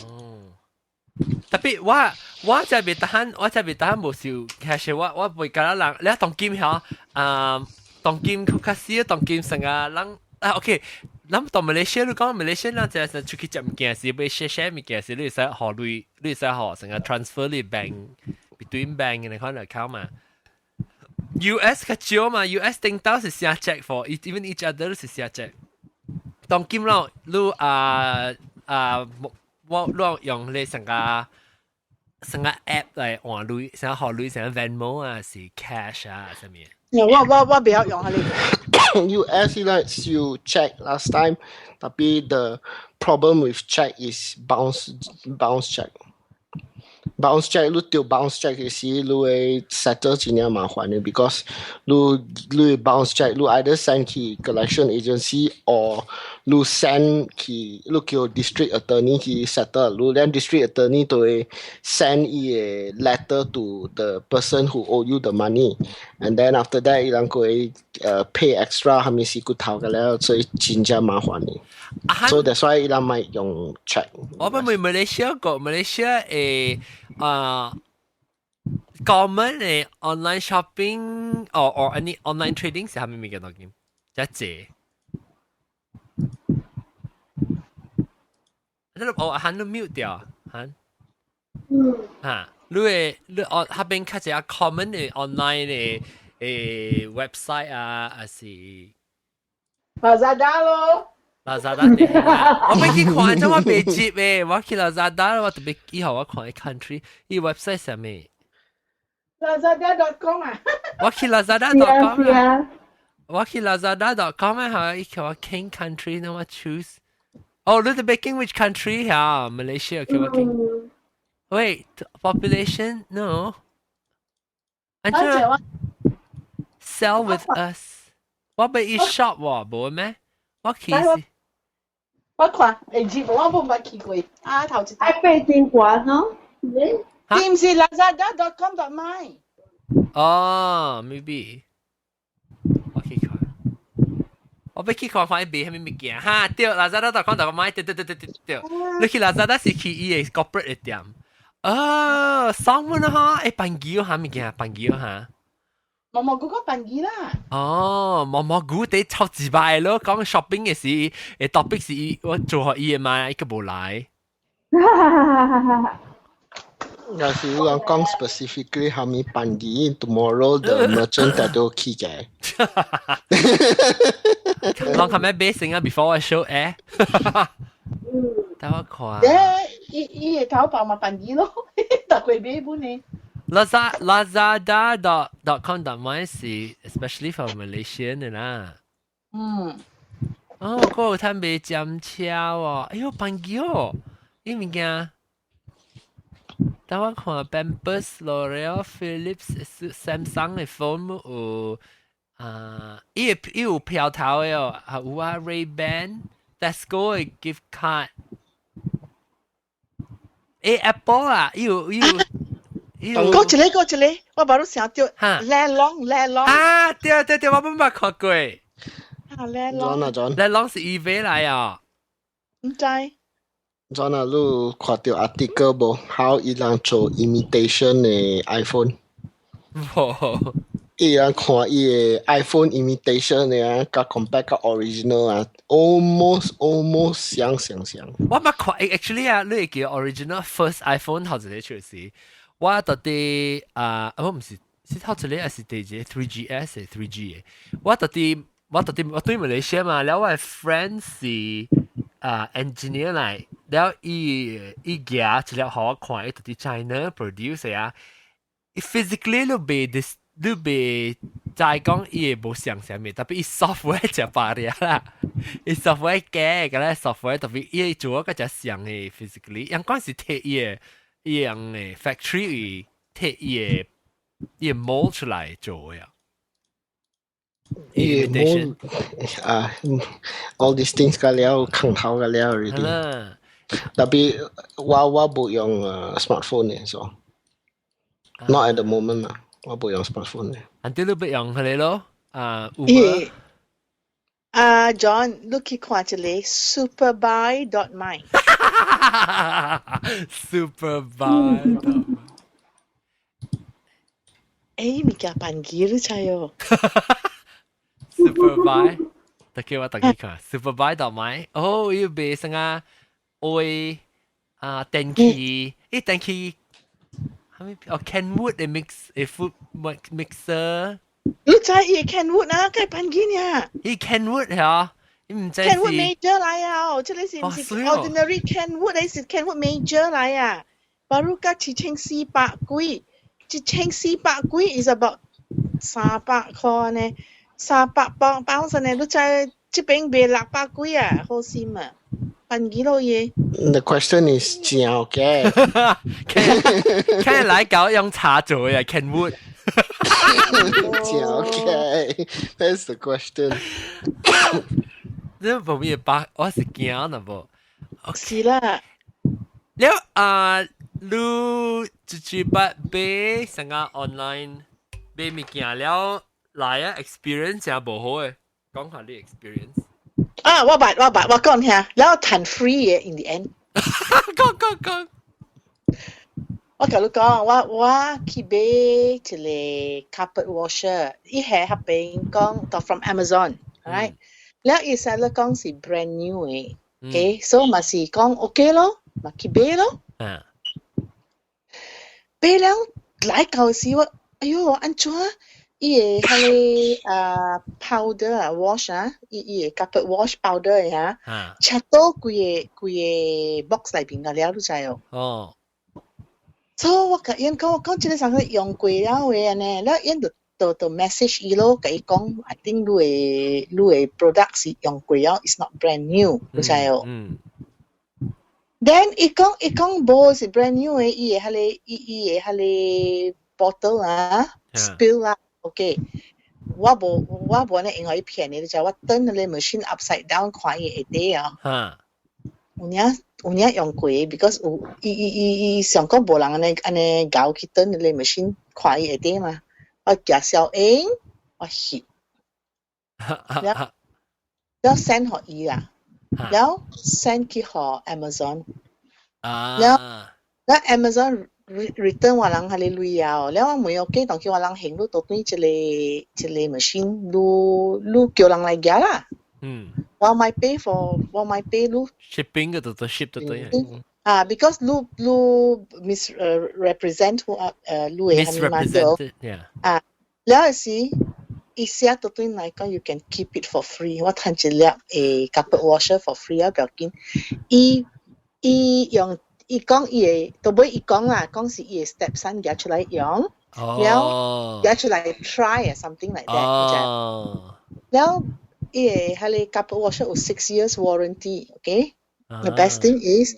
哦，tapi 我這邊當我這邊當無收 cash，我袂佮人，你當今遐啊，當今較少，當今成個人啊，OK。咱到馬來西亞，你講馬來西亞，咱這是出去食物件時，欲 share share 物件時，你會使予鐳，你會使予成個 transfer 你 bank between bank 的款 account 嘛。US 較少嘛，US 頂到是寫 check for even each other 是寫 check。當今咯，你啊啊，我我用你成個成個 app 來換鐳，成個予鐳，成個 Venmo 啊，是 cash 啊，啥物？我袂曉用啊你。 US 咧收 check last time, tapi the problem with check is bounce check. Bounce check 你著 bounce check 的時，你會 settle 真正麻煩的，because 你 bounce check 你 either send 去 collection agency or 你 send 去你叫 district attorney 去 settle，你 then district attorney 就會 send 伊的 letter to the person who owe you the money，and then after that 伊人會pay extra 係咪是骨頭嘅了，所以真正麻煩的。So that's why 伊人莫用 check。我們問馬來西亞個馬來西亞誒啊 common 的 online shopping or any online trading 是啥物物件當今？遮濟。你哦，喊你 mute 掉，喊。嗯。哈，你會你哦，彼邊較濟 common 的 online 的website 啊，還是 Lazada 咯。 Lazada 我欲去看，怎我袂接誒？我去 Lazada，我特別以後我看 country，伊 website 啥物？Lazada.com 啊。我去 Lazada.com 啊。我去 Lazada.com 啊，嚇，伊叫我揀 country，那我 choose。哦，你特別揀 which country 嚇？Malaysia 叫我揀。Wait, population? No. 按怎 Sell with us。我欲伊 shop 喎，無咩？我去是。我看會知無？我無捌去過。啊，頭一。愛爬真懸哦。是毋是 Lazada.com.my？哦，maybe。我去看。我欲去看看伊賣啥物物件。哈，對，Lazada.com.my，對對對對對對。你去 Lazada 是去伊的 corporate 的店。哦，爽滿啦哈！會辦橋哈物件，辦橋哈。毛毛菇個便宜啦。哦，毛毛菇啲超自敗咯，講 shopping 嘅事，topic 是我做學伊嘅嘛，伊個無來。若是有人講 specifically 蝦米便宜，tomorrow the merchant 就都起嘅。人係咪買先啊？before 我 show 誒。等我看。誒，伊伊個淘寶嘛便宜咯，逐個買本呢。 Lazada.com.my 是 especially for Malaysian 的啦。哦，嗰個攤賣尖車哦，哎喲，便宜哦，呢物件。等我看 Pampers、L'Oreal、Philips、Samsung 嘅 phone 有啊，伊伊有票頭的哦，啊有啊 Ray-Ban、Tesco 嘅 gift card。誒 Apple 啊，伊有伊有。講一個講一個，我把你想到 Lelong Lelong 啊，對對對，我冇捌看過。啊，Lelong John 啊 John Lelong 是 eBay 來啊。毋知。 John 啊，你看到 article 無？How 伊人做 imitation 的 iPhone？無。伊人看伊的 iPhone imitation 的啊，佮 compare 佮 original 啊，almost 相相像。我捌看，actually 啊，你會記 original first iPhone 頭一個出時。我到底啊，我毋是是頭一個還是第二個 3GS 嘅 3G 嘅？我到底我對馬來西亞嘛，了我的 friend 是啊 engineer 來，了伊伊寄一粒予我看，伊到底 China produce 啊，伊 physically 你袂 dis 你袂知講伊會無像啥物，特別伊 software 就罷了啦，伊 software 假，個咧 software 特別伊做個只像嘅 physically，陽光是摕伊的。伊樣嘅 factory 摕伊個伊個 mold 出來做嘅。伊個 mold 啊，all these things 個了，空頭個了 already。特別我無用 smartphone 嘅，so not at the moment 啊，我無用 smartphone 嘅。人哋都不用佢哋咯，啊，Uber。啊，John，你去看一個 superbuy.my。 Superbuy。誒，物件便宜你知哦。 Superbuy，特叫我特去看 superbuy.my。哦，伊賣啥啊？愛啊電器，伊電器係咪？哦，Kenwood 嘅 mix 嘅 food mixer。你知伊 Kenwood 啊，該便宜呢。伊 Kenwood 係伊毋知 Kenwood Major 來啊，這個是毋是 ordinary Kenwood，還是 Kenwood Major 來啊？baru 甲1400幾，1400幾 is about 300塊呢，300磅磅呢，你知這邊賣600幾啊，好心啊，便宜咯伊。 The question is 正嘅，看來搞用茶做嘅 Kenwood。正嘅，That's the question。你無咩把，我是驚啦無。是啦。了啊，你自己捌買啥個 online 買物件了來啊，experience 真無好嘅，講下你 experience。啊，我捌我捌我講聽，然後談 free 嘅 in the end。講講講。我共你講，我我去買一個 carpet washer，伊係彼邊講到 from Amazon，right？了伊 seller 講是 brand new 嘅，OK，所以嘛是講 OK 咯，嘛去買咯。買了來到時我，哎喲，按怎？伊個彼個啊 powder 啊 wash 啊，伊伊個 carpet wash powder 的哈，切到規個規個 box 內邊個了，你知哦？哦。所以我共𪜶講，我講這個啥物用過了的按呢，了𪜶就就就 message 伊咯，共伊講，I think 你的你的 product 是用過了，it's not brand new，你知哦？嗯。 Then 伊講伊講無是 brand new 的，伊的彼個伊伊的彼個 bottle 啊，spill 啦，OK。我無我無按呢用予伊騙你，你知我turn 彼個 machine upside down 看伊下底啊。有影有影用過，because 有伊伊伊伊上講無人按呢按呢𠢕去 turn 彼個 machine 看伊下底嘛。我舉小英，我翕，了了 send 予伊啦，了 send 去予 Amazon，了了 Amazon return 我人彼个鐳啊，了我問 OK，當佢我人行路到對一個一個 machine，你叫人來寄啦。我莫 pay for，我莫 pay 你。 shipping 嘅就 ship 就對。啊，because 你 misrepresent 我你嘅係咪 misrepresented，yeah。啊，了時伊寫到對來講，you can keep it for free。我趁一粒carpet washer for free 啊，不要緊。伊用伊講伊會，到尾伊講啦，講是伊的 stepson 舉出來用，了舉出來 try 啊，something like that。了伊的彼个 carpet washer 有 6 years warranty，OK？The best thing is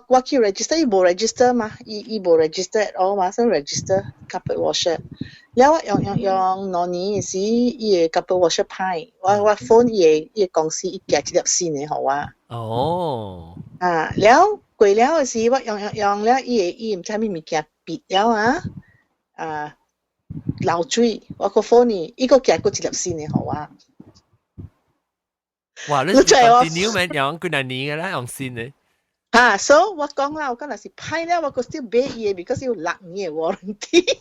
我去 register，伊無 register 嘛，伊無 register at all 嘛，所以 register carpet washer。了我用用用2年時，伊的 carpet washer 歹，我 phone 伊的公司伊寄一粒新的予我。啊，了過了的時，我用用用了，伊會伊毋知啥物物件閉了啊，啊漏水，我個 phone 伊，伊閣寄過一粒新的予我。哇！你 continue 咩？用幾若年嘅啦，用新的。啊，so 我講啦，我講若是歹了，我閣 still 買伊的，because 有6年的 warranty。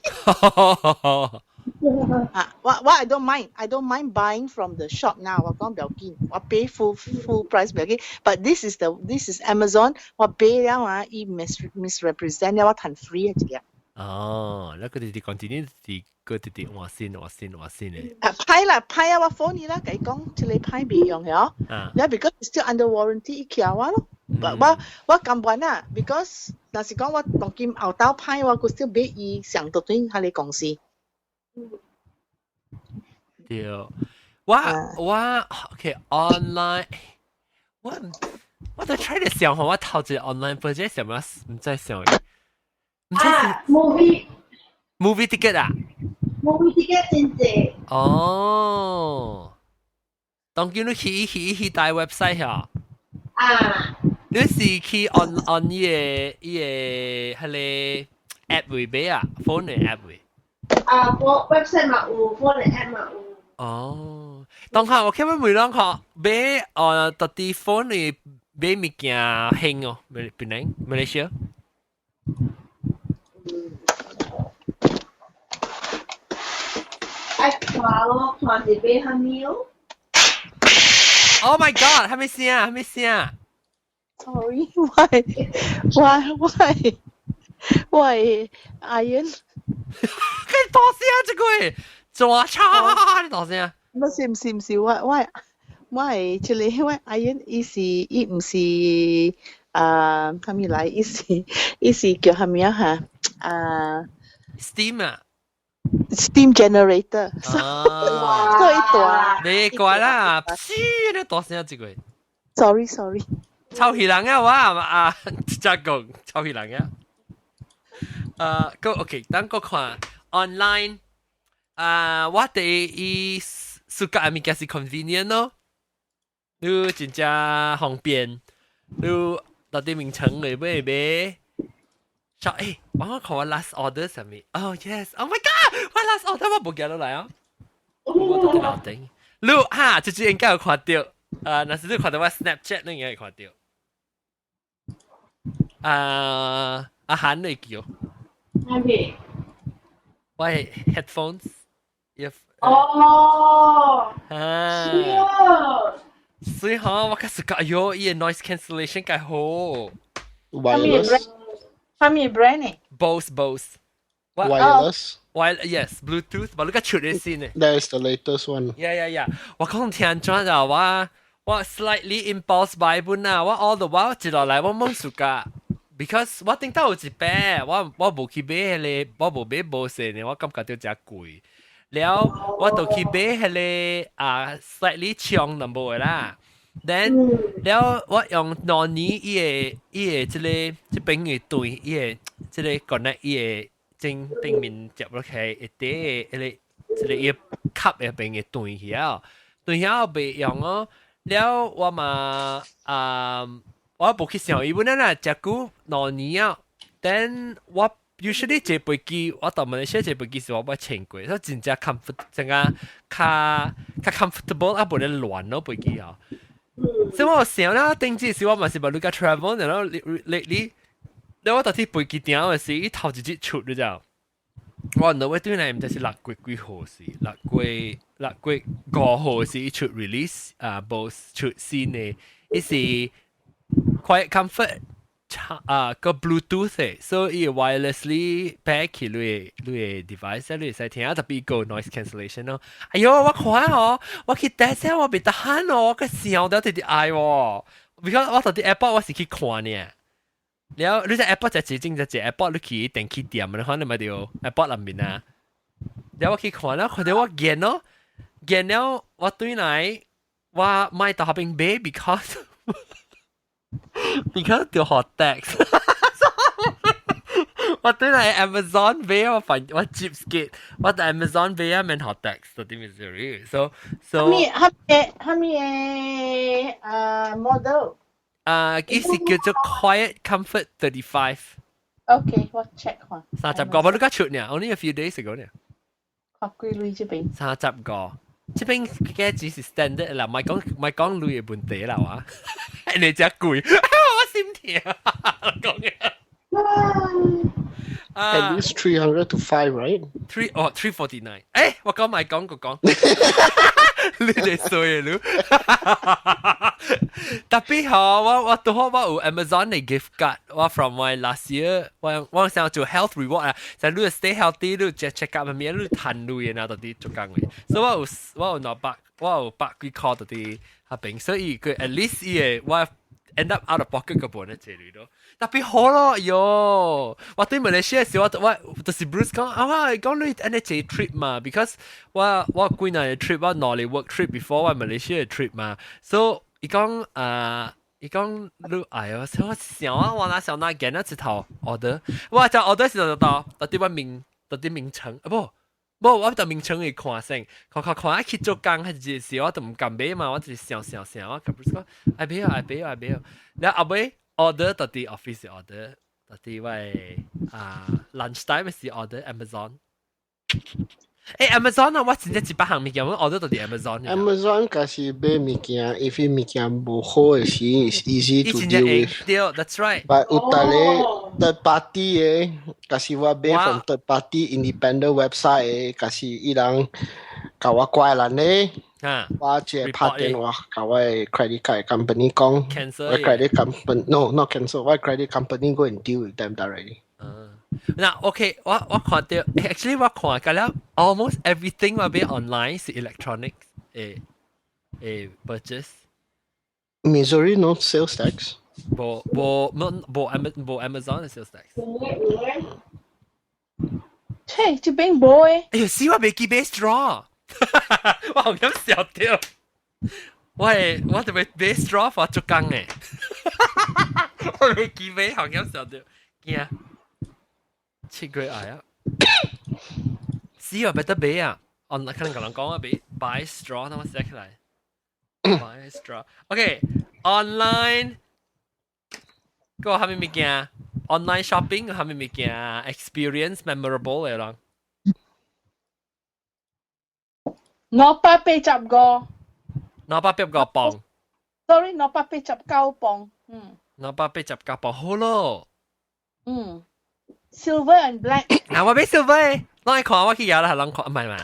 啊，我 I don't mind，I don't mind buying from the shop now。我講不要緊，我 pay full price 不要緊。But this is Amazon，我買了啊，伊 misrepresent 了，我趁 free 一粒。哦，那個直直 continue 是個直直換新換新換新的。啊，歹啦，歹啊！我 phone 伊啦，共伊講這個歹袂用了。了 because it's still under warranty，伊寄我咯。我甘願啊，because 若是講我當今後頭歹，我閣 still 買伊上到對彼个公司。對，我 OK online，我在 try 嚟想我頭一個 online purchase 什麼毋知想，毋知啊，movie movie ticket 啊，movie ticket 真濟。哦，當今你去大 website 嚇。啊。你是去 on 伊個彼个 app 位買啊，phone 的 app 位？啊，我 website 嘛有，phone 的 app 嘛有。哦，當下我看每兩個買哦，到底 phone 裏買物件興哦，檳城馬來西亞。愛看咯，看是買啥物哦。 Oh my god！啥物聲？啥物聲？ Sorry, why, why, why, why, iron？佢大聲這個，抓叉你大聲。不是不是不是，我這個我 iron 伊是伊毋是啊，啥物來？伊是叫啥物啊？哈啊，steam 啊，steam generator。啊，所以大。你怪啦，噓，你大聲這個。 Sorry sorry。臭氣人啊！我啊，只講臭氣人啊。個 OK，等我看 online 啊，我哋伊 suka 物件是 convenient 咯，你真正方便，你到底名稱嚟買買。說我看我 last order 啥物？Oh yes，Oh my god，我 last order 我無記落來啊，我都佇樓頂。你哈，這次應該有看到，啊，若是你看到我 Snapchat，你應該會看到。啊，阿韓你叫。咩物？我 headphones。哦。啊。所以吼，我開始覺，哎喲，伊個 noise cancellation 介好。 Wireless。啥物 brand 呢？Bose Bose。 Wireless。 Wire yes Bluetooth，把你個出嚟先呢。 That is the latest one. Yeah. 我講聽轉就我 slightly impulse buy 本啊，我 all the while 接落來我冇暑假，because 我頂到有一擺，我無去買彼個，我無買 Bose 呢，我感覺到誠貴。了我就去買彼個啊 slightly 長淡薄的啦。Then 了我用2年伊個這個這邊的對伊個這個 connect 伊個正頂面接落去一塊彼個這個伊卡的邊的斷去啊，斷曉袂用哦。了我嘛啊，我無去想伊本來啦，誠久兩年啊。Then 我 usually 坐飛機，我到馬來西亞坐飛機時我捌穿過，所以真正 comfort 真正較較 comfortable 啊，無咧亂咯飛機啊。所以我想啦，頂次時我嘛是捌你甲 travel，然後你你你你我頭先飛機頂嘅時，伊頭一日出你知道？我唔知對來毋知是6月幾號時，6月5號時伊出 release 啊，Bose 出新嘅，伊是 Quiet Comfort 啊個 Bluetooth 嘅，所以伊 wirelessly pair 起你的 device，你會使聽啊，特別個 noise cancellation 咯。哎喲，我看哦，我去 test 我袂得閒哦，我個想到直直愛喎，because 我到佇 airport 我是去看呢。了，你在 airport 就一正就一 airport 你去電器店，你看你咪著 airport 內面啊。了我去看了，看到我見咯，見了我對來我買到嗰邊買，because 著予 tax。我對來 Amazon 買我煩我 cheapskate，我喺 Amazon 買啊免予 tax，到底 Missouri。So so 蝦米蝦米蝦米 model？啊，伊是叫做 Quiet Comfort 35。 OK，我 check 看。 35，我都剛出呢，only a few days ago 呢。看幾鐳這邊？35，這邊嘅只是 standard 啦，唔係講唔係講鐳嘅問題啦，哇！你真貴，我心痛，講嘅。 At least 300 to 5, right? Three 哦，349。誒，我講咪講個講，你哋衰啊你！特別好，我拄好我有 Amazon 嘅 gift card，我 from my last year，我想做 health reward 啊，就你 stay healthy，你 check check up 面，你賺鐳嘅啊，到底做工嘅，所以我有200，我有百幾塊到底下邊，所以佢 at least 伊個我 end up out of pocket 個半一這類咯。特別好咯，喲！我對馬來西亞時，我就是 Bruce 講啊，我講你按呢這 trip 嘛，because 我幾年 trip，我兩個 work trip before 我馬來西亞 trip 嘛，所以伊講啊，伊講你哎喲，我想啊，我哪想哪見啊一頭 order，我就 order 時就到，到底我名到底名稱啊不。無，我就名稱會看先，看看看，去做工彼陣時，我就毋敢買嘛，我就是想想想，我佮 Bruce 講，愛買啊，愛買啊，愛買啊，然後後尾 order 到佇 office order，到佇我啊 lunch time 時 order Amazon。誒 Amazon 啊，我真正一百項物件，我 order 到佇 Amazon。 Amazon 假是買物件，if 物件無好的時，is easy to deal with。對，that's right。 But 有逐個 third party 的，假是我買 from third party independent website 的，假是伊人共我怪人咧，我只拍電話共我的 credit card company 講，我 credit company no not cancel，我 credit company go and deal with them directly。嗱，OK，我看到，actually 我看過了，almost everything 我買 online 是 electronic 誒 purchase。 Missouri no sales tax。無無無無 無 Amazon 嘅 sales tax。切，這邊無誒。哎呦，死我袂記買 straw，我好像笑掉。我係我特別買 straw for 做工嘅，我袂記買，好像笑掉，驚。7月來啊！死我別得買啊！哦，可能個人講啊，買 buy straw，等我寫起來。buy straw。OK，online 個蝦米物件？online shopping 蝦米物件？experience memorable 嘅人。285。285磅。 Sorry，289磅。嗯。289磅好咯。嗯。Silver and black。嗱，我買 silver，攞嚟看我去搖啦，攏看唔係嘛？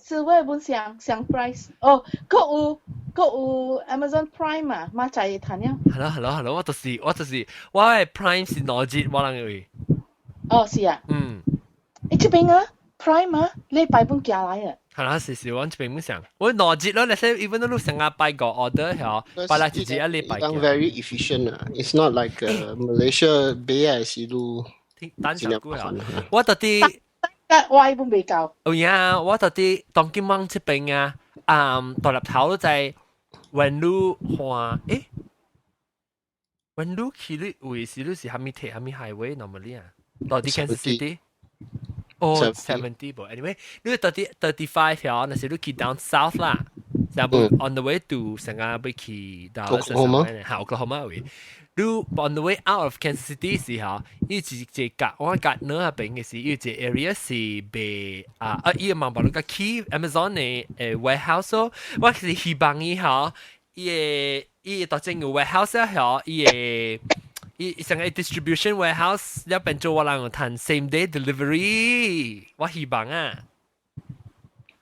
Silver 本上上 price，哦，閣有 Amazon Prime 啊，馬仔會趁了。係咯係咯係咯，我就是我嘅 Prime 是2日，我人以為。哦，是啊。嗯。你這邊啊，Prime 啊，禮拜本寄來啊。係啦，是我這邊本上，我兩日咯，你說 even 都上個拜個 order 係，拜來一日一禮拜。 Very efficient 啊，It's not like Malaysia 買還是路。等上久啊！我到底。我本未夠。有影，我到底當今網這邊啊，大粒頭都在 when 你看，誒，when 你去你位是你是蝦米鐵蝦米 highway normally 啊？到底 Kansas City？哦，70 無，anyway，你到底 35 條，那是你去 down south 啦，然後 on the way to 成個要去到 Oklahoma，係 Oklahoma 位。你 on the way out of Kansas City 時候，伊一個格我格那邊嘅是，伊一個 area 是被啊啊，伊個網把你個去 Amazon 嘅warehouse 咯，我是希望伊吼，伊個伊個當正個 warehouse 吼，伊個伊成個 distribution warehouse 一邊做我人談 same day delivery，我希望啊。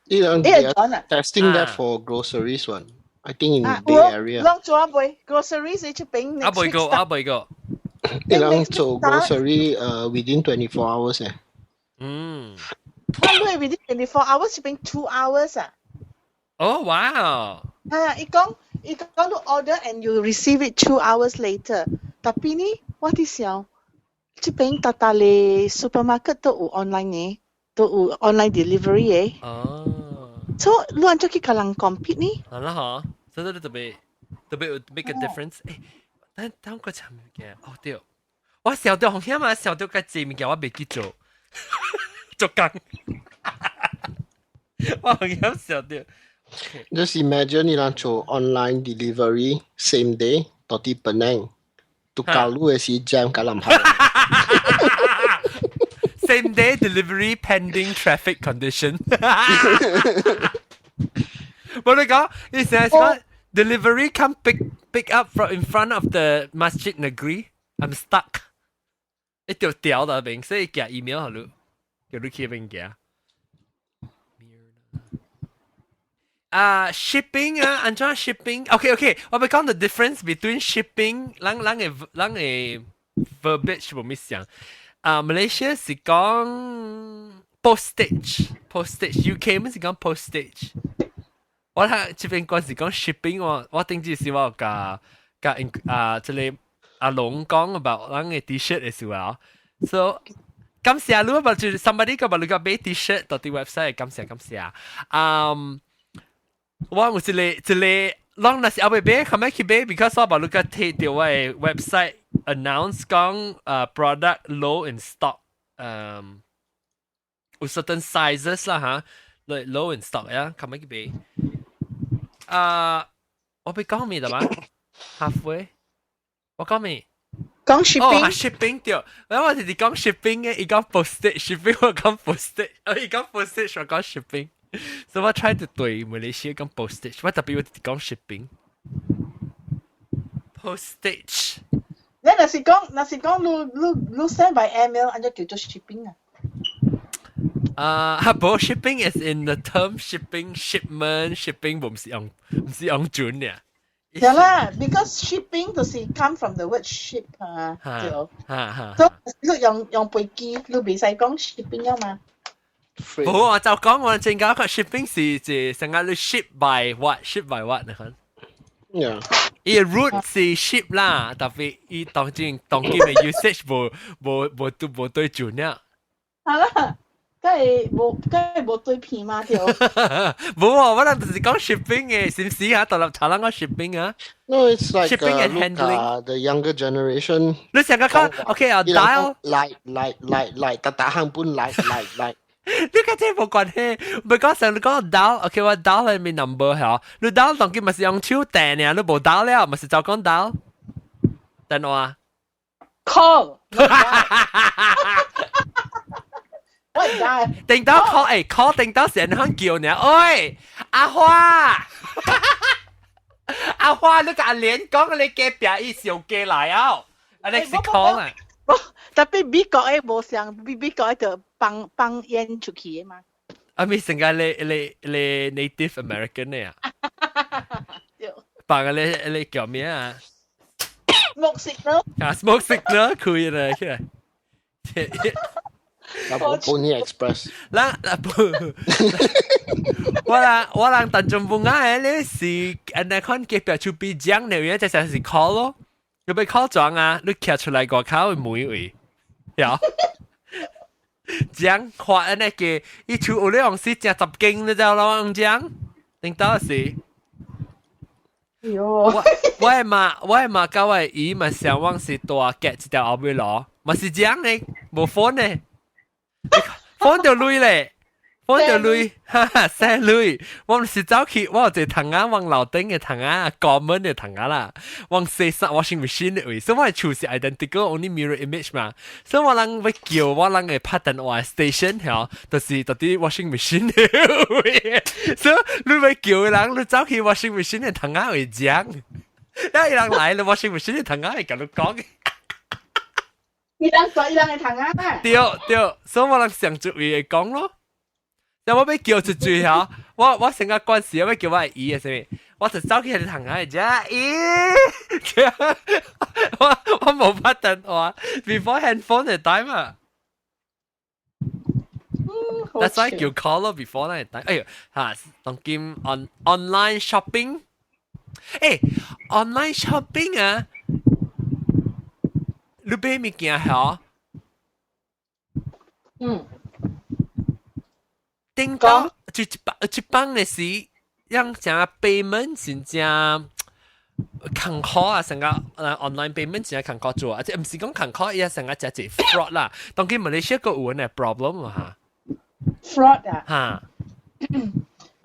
呢兩 testing that for groceries one. I think in Bay Area. 攏做啊未？groceries 你出邊？啊未個，啊未個。你人做 grocery within 24 hours 誒。我你 within 24 hours 出邊 2 hours 啊？哦，哇！啊，伊講你 order and you receive it 2 hours later。Tapi 呢，我佇想，這邊逐逐个 supermarket 都有 online 嘅，都有 online delivery 嘅。所以你按怎去共人 compete 呢？係啦嗬，所以你特別特別 make a difference。誒，等等個尋物件，哦對，我想到紅險嘛，想到個字物件我袂記做，做工。我紅險想到。 Just imagine 你人做 online delivery same day 到佇 Penang，到教路嘅時 jam 甲南下。 Same day delivery pending traffic condition。我你講，你成日講 delivery come pick up from in front of the Masjid Negeri。I'm stuck。一條掉到邊，所以寄 email 好你，叫你去邊寄。啊，shipping 啊，按怎 shipping？OK，我欲講 the difference between shipping，咱的 verbiage 無物相。啊，Malaysia 是講 postage，postage，UK 咪是講 postage。我睇這邊講是講 shipping，我頂次是我共共啊，這个阿龍講 about 咱的 T-shirt 的時候，so 感謝你，或者 somebody 個你個買 T-shirt 到啲 website，感謝感謝。嗯。我有一個，攏若是後尾買，後尾去買，because 我把你個睇到我的 website announce 講product low in stock，有 certain sizes 啦嚇，like low in stock 呀，後尾去買。啊，我欲講咩的嘛？Halfway，我講咩？講 shipping。哦，shipping 對，我就是講 shipping 嘅，伊講 postage shipping，我講 postage，哦，伊講 postage，我講 shipping。所以我 try to 對馬來西亞講 postage，我特別我講 shipping。postage。你若是講，你 send by email，按怎叫做 shipping 啊？啊，無 shipping is in the term shipping shipment shipping 毋是用準嘅。對啦，because shipping 就是 come from the word ship 啊，對。所以你用飛機，你袂使講 shipping 啊嘛。無我就講我正講個 shipping 是成個你 ship by what，ship by what 你看。 伊 root 是 ship 啦，特別伊當今當今嘅 usage 無對準啊。好啦，梗係無對片嘛對。無啊，我諗就是講 shipping 嘅，是唔是啊？獨立查人講 shipping 啊。 No, it's like shipping and handling. The younger generation. 你成個講 OK 啊，dial 來來來來，逐逐項本來來來。你個這無關係，唔係講成你講 dial，OK 我 dial 係咩 number 係？你 dial 當今咪是用手電呢？你無 dial 了，咪是就講 dial 電話。 Call。我 dial。定到 call 誒 call 定到成日叫呢，喂，阿花，阿花，你共阿蓮講你隔壁伊上過來啊，啊你是 call 啊？ Tapi 美國的無相，美國的就放放煙出去的嘛。啊咪成個你 Native American 呢啊？對。放個你叫咩啊？Smoke signal。啊，smoke signal 可以啦，起來。 Pony Express。咱不，我人但全部愛你是按呢款隔壁厝邊講的，有隻是 call 咯，你欲 call 裝啊，你徛出來外口門位，有。講看按呢個，伊厝有咧用是食10間，你知道咯？講，頂到是。喲，我的媽，我的媽佮我的姨嘛上網是大夾一條後尾路，嘛是這樣的，無 phone 的，phone 就鐳咧，phone 就鐳，哈哈，send 鐳。我毋是走去，我有一個窗仔往樓頂的窗仔，common 的窗仔啦，往洗衫 washing machine 的位，所以我的厝是 identical only mirror image 嘛，所以我人欲叫我人會拍電話 station 吼，就是佇 washing machine 的位，所以你欲叫的人，你走去 washing machine 的窗仔位講，一人來了 washing machine 的窗仔會共你講。伊人做伊人嘅糖啊！對對，所以我人上主會講咯。但我欲叫出嘴嚇，我成個關事，我欲叫我姨嘅啥物，我就走去糖啊啫，咦？我無拍電話，before handphone 嘅 time 啊。That's why 叫 call 咯，before 那個 time。哎呦，嚇，當今 online shopping，誒，online shopping 啊，你買物件嚇？嗯。頂到就一幫一幫嘅時，讓成 payment 真正艱苦啊！成個 online payment 真正艱苦做啊！即毋是講艱苦，伊成個真濟 fraud 啦。當今馬來西亞個有呢 problem 嘛。 fraud 啊？嚇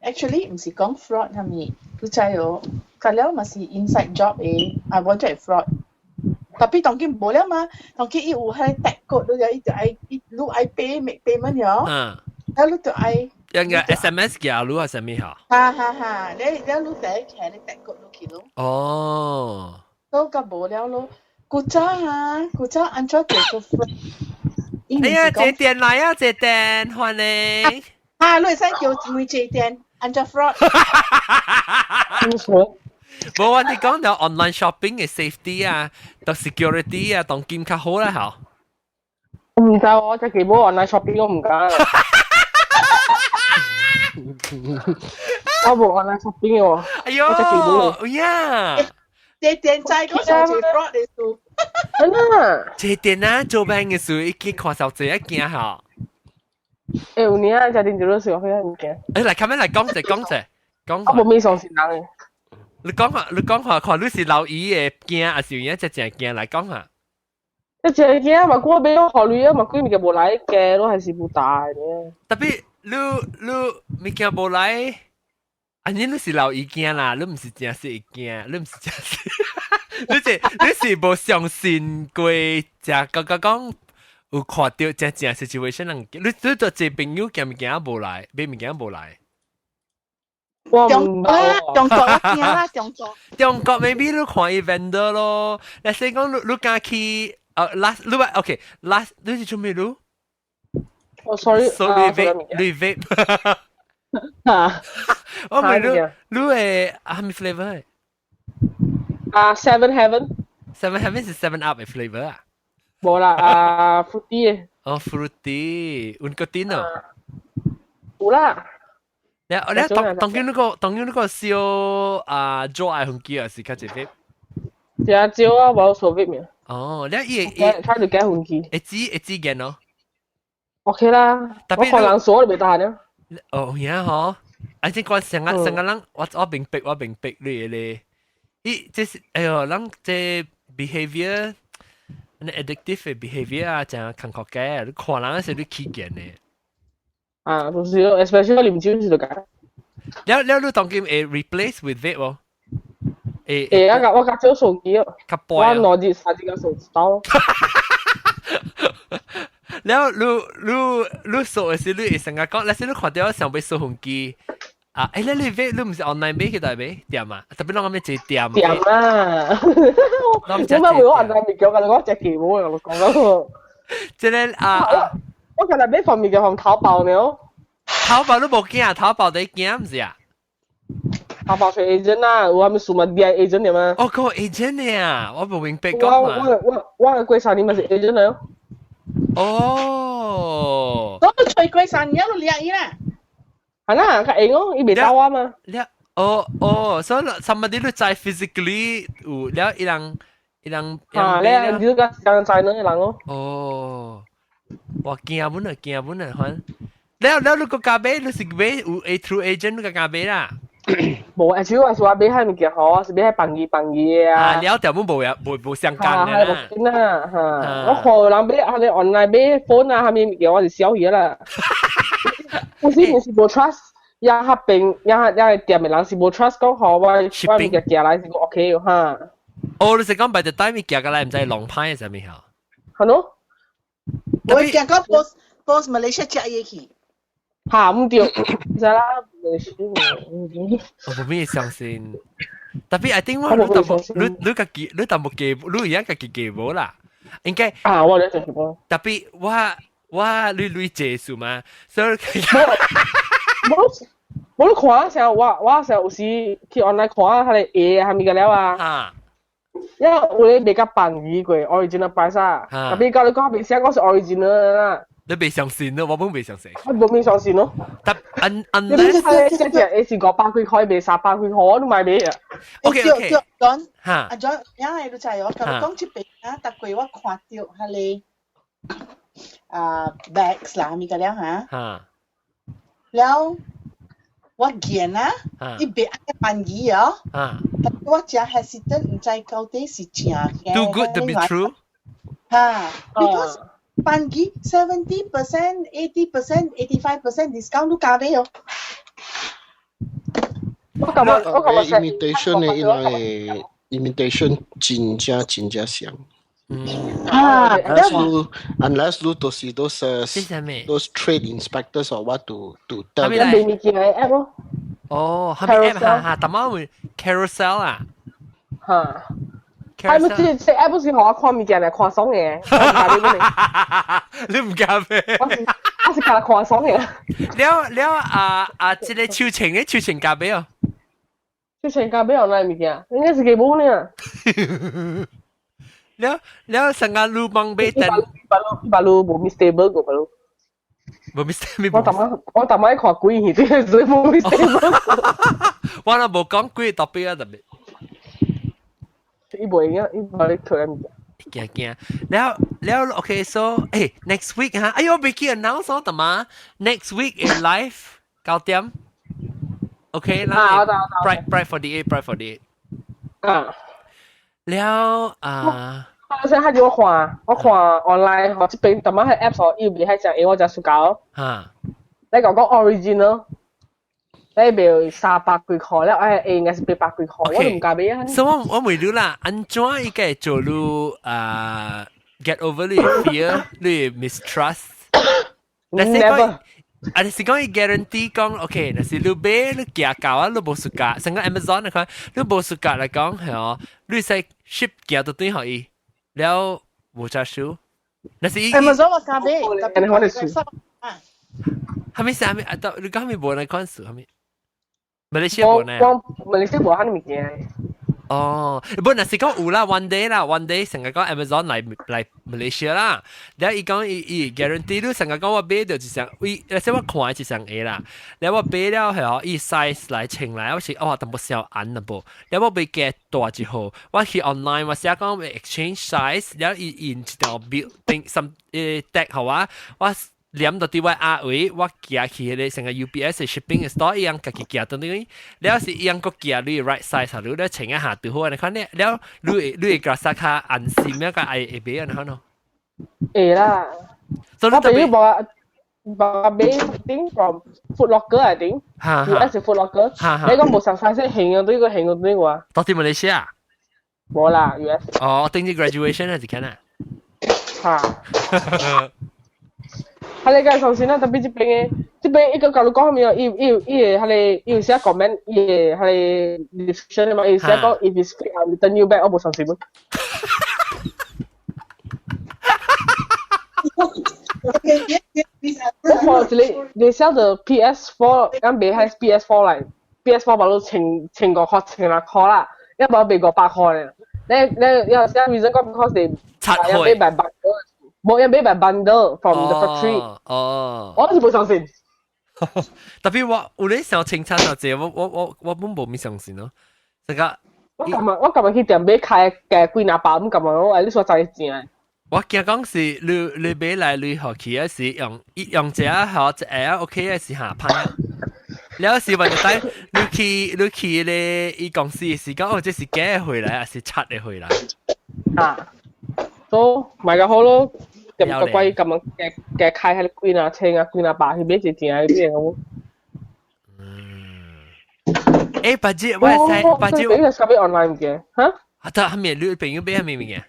！Actually 毋是講 fraud 係咪？你知哦，隔了嘛是 inside job 嘅，啊，我就係 fraud。Tapi 當今無了嘛，當今伊有彼 tag code，你就伊就愛伊你愛 pay make payment 喲。嗯。啊，你就愛。應該 SMS 寄你還是啥物嚇？哈哈哈！你第一騎你 tag code 落去咯。哦。都較無了咯。古早啊，古早按怎叫做 fraud？哎呀，這電來啊，這電歡迎。啊，你會使叫每這電按怎 fraud？無我哋講到 online shopping 嘅 safety 啊，到 security 啊，當今較好啦嚇。我唔知我隻幾冇 online shopping 我唔敢。我冇 online shopping 喎。哎呦，呀！這電在嗰時是 fraud 嘅數。真啊！這電啊，做病嘅時，一見看手機一驚嚇。欸，有年啊，食電就攞時候佢唔驚。欸，來，咁樣來講者講者講。我冇咩相信人嘅。你講下，你講下，看你是老姨嘅驚，還是有影只正驚來講下？一隻驚嘛，我買考慮啊嘛，幾物件無來驚，都還是無大嘅。 Tapi 你物件無來，啊你你是老姨驚啦，你毋是真實驚，你毋是真實，你是無相信過，食剛剛講有看到真正 situation 人，你做這朋友驚物件無來，買物件無來。我中中國驚啦，中國。中國 maybe 你看伊 vendor 咯，你先講你敢去？啊，last 你話 OK，last 你是做咩路？哦，sorry， so 你 vape，你 vape。啊，我問你，你會係咩 flavor？啊，Seven Heaven。 Seven Heaven 是 Seven Up 嘅 flavor 啊？冇啦，啊，fruity 嘅。哦，fruity，有 nicotine 哦。有啦。你當當當見那個燒啊做愛紅機啊是較濟 vape？食少啊，無數 vape 名。哦，你伊伊睇住幾分機。會知見咯。 OK 啦，我看人鎖都袂得閒。哦，有嗬，啊，這個成個成個人，我明白，我明白你咧。伊這是哎喲，人這 behavior，那 addictive behavior 啊，真艱苦嘅，你看人時你起見嘅。啊，就是咯，especially 啉酒時就講。了了，你當今會 replace with vape 無？會會啊，我較少手機哦。我兩日三日個手機到。了，你掃的時，你會成日講，那時你看到想欲掃飛機啊？欸，你買你毋是 online 買去台買店啊？Tapi 攏咁樣店。店啊！我咪會 online 物件，我食雞無，我講到。這個啊，我今日買份物件從淘寶呢。淘寶你無驚，淘寶得驚毋是啊？淘寶是 agent 啊，有啥物事嘛？啲 agent 的嘛？哦，個 agent 的啊，我無明白講嘛。我過三年嘛是 agent 的。哦。我吹過三年都掠伊啦。係啦，較會哦，伊袂走我嘛。了，哦哦，所以 somebody 你在 physically 有了伊人伊人。啊，你你個人在兩個人哦。哦，我驚本啊，驚本啊，反。了了，你個加買，你是買有 A through agent 你個加買啦。無，而且我是話買彼物件吼，我是買彼放伊放伊的啊。啊，了條本無呀，無相干的啦。無緊啊，嚇！我看有人買，啊，你 online 買 phone 啊，啥物物件，我是小去啦。有時毋是無 trust，也較平，也也店的人是無 trust 講吼，我物件寄來是 OK 哈。哦，你是講 by the time 伊寄過來，毋知龍派是啥物吼？係咯。我驚講 post post Malaysia 寄伊去。嚇，毋對，知啦，我無咩相信。Tapi I think 我你淡薄你你家己你淡薄記，你而家家己記無啦。應該啊，我咧就是講，特別我累累借數嘛，所以我我都看時候，我時候有時去 online 看佢哋嘢係咪個了啊？因為有咧賣較便宜過 original price 啊，特別教你講邊寫講是 original 啦。你未相信咯，我本未相信。我冇未相信咯。但 unless 佢寫隻 A 是500幾塊，賣300幾塊，我都買買啊。 OK。 John，嚇，阿 John，因為你知我甲你講這邊啊，逐過我看到彼个啊 bags 啦，物個了嚇。了，我見啊，伊賣按便宜哦。但我真 hesitant，毋知到底是正嘅。 Too good to be true。嚇，because 便宜 70%、80%、85% discount 都加俾哦。我琴日 imitation 嘅，因為 imitation 真正真正像。Unless 你都是 those trade inspectors or what to tell them。賣物件嘅 app 咯。哦，係咪 app 嚇嚇？大媽會 Carousell 啊？嚇。係咪這這 app 是予我看物件來看爽嘅？你唔夾咩？我是看看爽嘅。了了啊啊！這個手槍嘅手槍夾咩哦？手槍夾咩哦？那物件應該是幾本呢？了了，成個路幫買等。把路無咪 stable 過，把路。無咪 stable。我逐擺看鬼戲，所以無咪 stable。我若無講鬼特別啊，特別。伊袂影，伊無咧出來物件。驚驚，了了，OK，so，誒，next week 哈，哎喲，未記 announce 咗嘛？Next week in live 9點，OK 啦，Bright Bright 48，Bright 48。啊。了啊。我想較我看，我看 online 吼，這邊淡仔彼 app 哦，伊袂遐正，我才 suka。你講講 original，你賣300幾塊了，哎，應該是800幾塊，我都毋敢買啊。所以我問你啦，按怎伊個做你啊 get over 你 fear，你 mistrust？ Never。啊，你是講伊 guarantee 講，OK，若是你買你寄到啊，你無 suka，成個 Amazon 嚟看，你無 suka 來講係哦，你使 ship 寄到對予伊，了無查數。若是伊 Amazon 我敢買，特別啊。係咪啥物啊？到你講咪無來款數係咪？馬來西亞無呢？我馬來西亞無遐物件。哦，不，若是講有啦，one day 啦，one day 成日講 Amazon 來馬來西亞啦，然後伊講伊伊 guarantee 你成日講我買到一雙，伊，那說我看一雙鞋啦，然後我買了後，伊 size 來稱來，我是哦，淡薄小按淡薄，然後我欲加大一號，我去 online 我寫講 exchange size，然後伊印一條 bill 定什tag 予我，我黏到佇我壓位，我寄去彼個成個 UPS shipping store 伊樣家己寄轉來，了是伊樣閣寄你 right size，你咧稱一下拄好，你看咧，了你會覺得較安心啊，較愛會買按呢款咯。會啦。我朋友無無買 thing from Foot Locker I think，US Foot Locker，你講無相 size 形樣對個形樣對我。到佇馬來西亞？無啦，US。哦，頂住 graduation 係是啊？哈。佢哋介紹先啦，特別這邊嘅，這邊一個甲你講咩？伊伊伊個佢哋伊有寫 comment，伊個佢哋 description 嘛，伊寫講 if it's fake, I return you back，我無相信。我看一個，they sell the PS4，咁賣係 PS4 嚟，PS4 把都1500塊、1600塊啦，一包賣500塊咧。你你有寫 reason 講 because they 拆開。買 bundle。冇人買 by bundle from the factory。我是無相信。特別我有咧想清楚就這，我本無咪相信咯。這個我琴日去店買開嘅幾廿包咁，琴日我你所知正。我驚講是你買來你學去嘅是用用這學一下 OK 嘅是下歹。了是問題，你去咧伊公司是講哦，這是假的回來，還是賊的回來？啊，所以買個好咯。咁個貴咁樣嘅嘅開喺幾若千啊，幾若百去買是正嘅變咁。嗯。誒，白姐，我係白姐。你係收俾 online 嘅，嚇？啊，得係咪你朋友買係咪物件？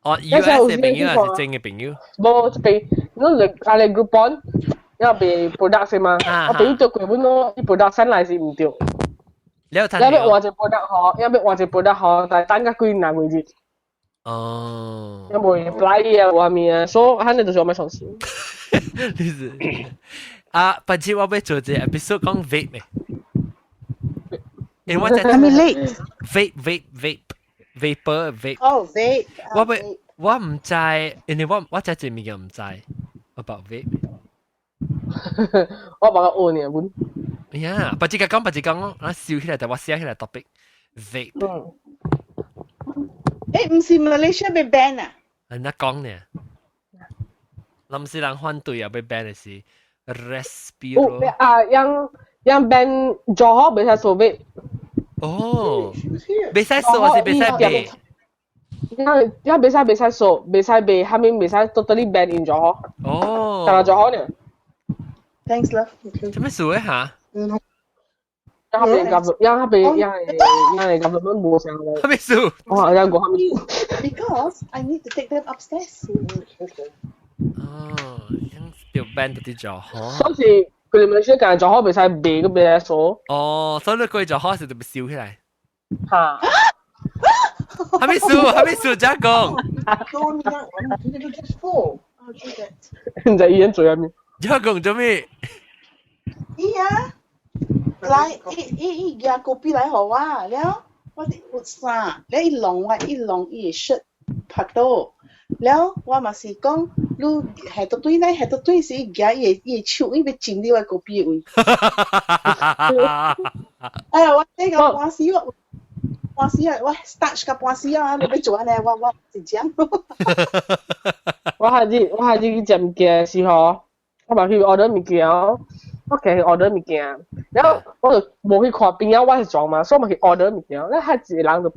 哦，US 嘅朋友還是真嘅朋友？無，這邊你嚟啊你 Groupon 要賣 product 嘛？我朋友做過本咯，伊 product send 來是毋對。你有你欲換一個 product 吼，欲換一個 product 吼，但等較幾若個月。哦。有冇 reply 啊？話面啊，所以肯定就是我咪相信。你是啊，不知我欲做一個 episode 講 vape 咩？因為我在係咪 late？ Vape vape vape vapor vape。哦，vape。我欲我毋知，因為我真係物件毋知 about vape。我把個學呢本。呀，不知講不知講，我笑起來就我寫起來 topic vape。嗯。誒，毋是 Malaysia 被 ban 啊？人家講呢，臨時人反對啊，被 ban 的是 respiro。啊，樣樣 ban 咗袂使做 vape。哦，袂使做還是袂使賣？樣樣袂使做，袂使賣，後面袂使 totally ban in 咗。哦。但係咗呢？Thanks love。做咩事咧嚇？嗯。樣佢被 government，樣佢被樣係樣係 government 冇上嚟。咩事？我有個後面。 Because I need to take them upstairs。哦，樣條 ban 到啲咗，當時佢哋咪先講咗，袂使賣個袂使做。哦，所以你過去就開始就被燒起來。嚇！還沒數，還沒數，再講。唔在醫院做咩？再講做咩？咦呀！來，伊伊伊寄咖啡來予我了，我有衫，了伊弄我，伊弄伊的 shirt 拍倒，了我嘛是講，你下到對呢，下到對是伊舉伊的手，伊欲進入我咖啡的位。哎呀，我這個半死我，半死啊！我 starch 甲半死啊！你欲做按呢？我真正。我下次去食物件的時候，我嘛去 order 物件。我其實 order 物件，然後我就無去看邊仔我是裝嘛，所以我嘛去 order 物件，咧彼一個人就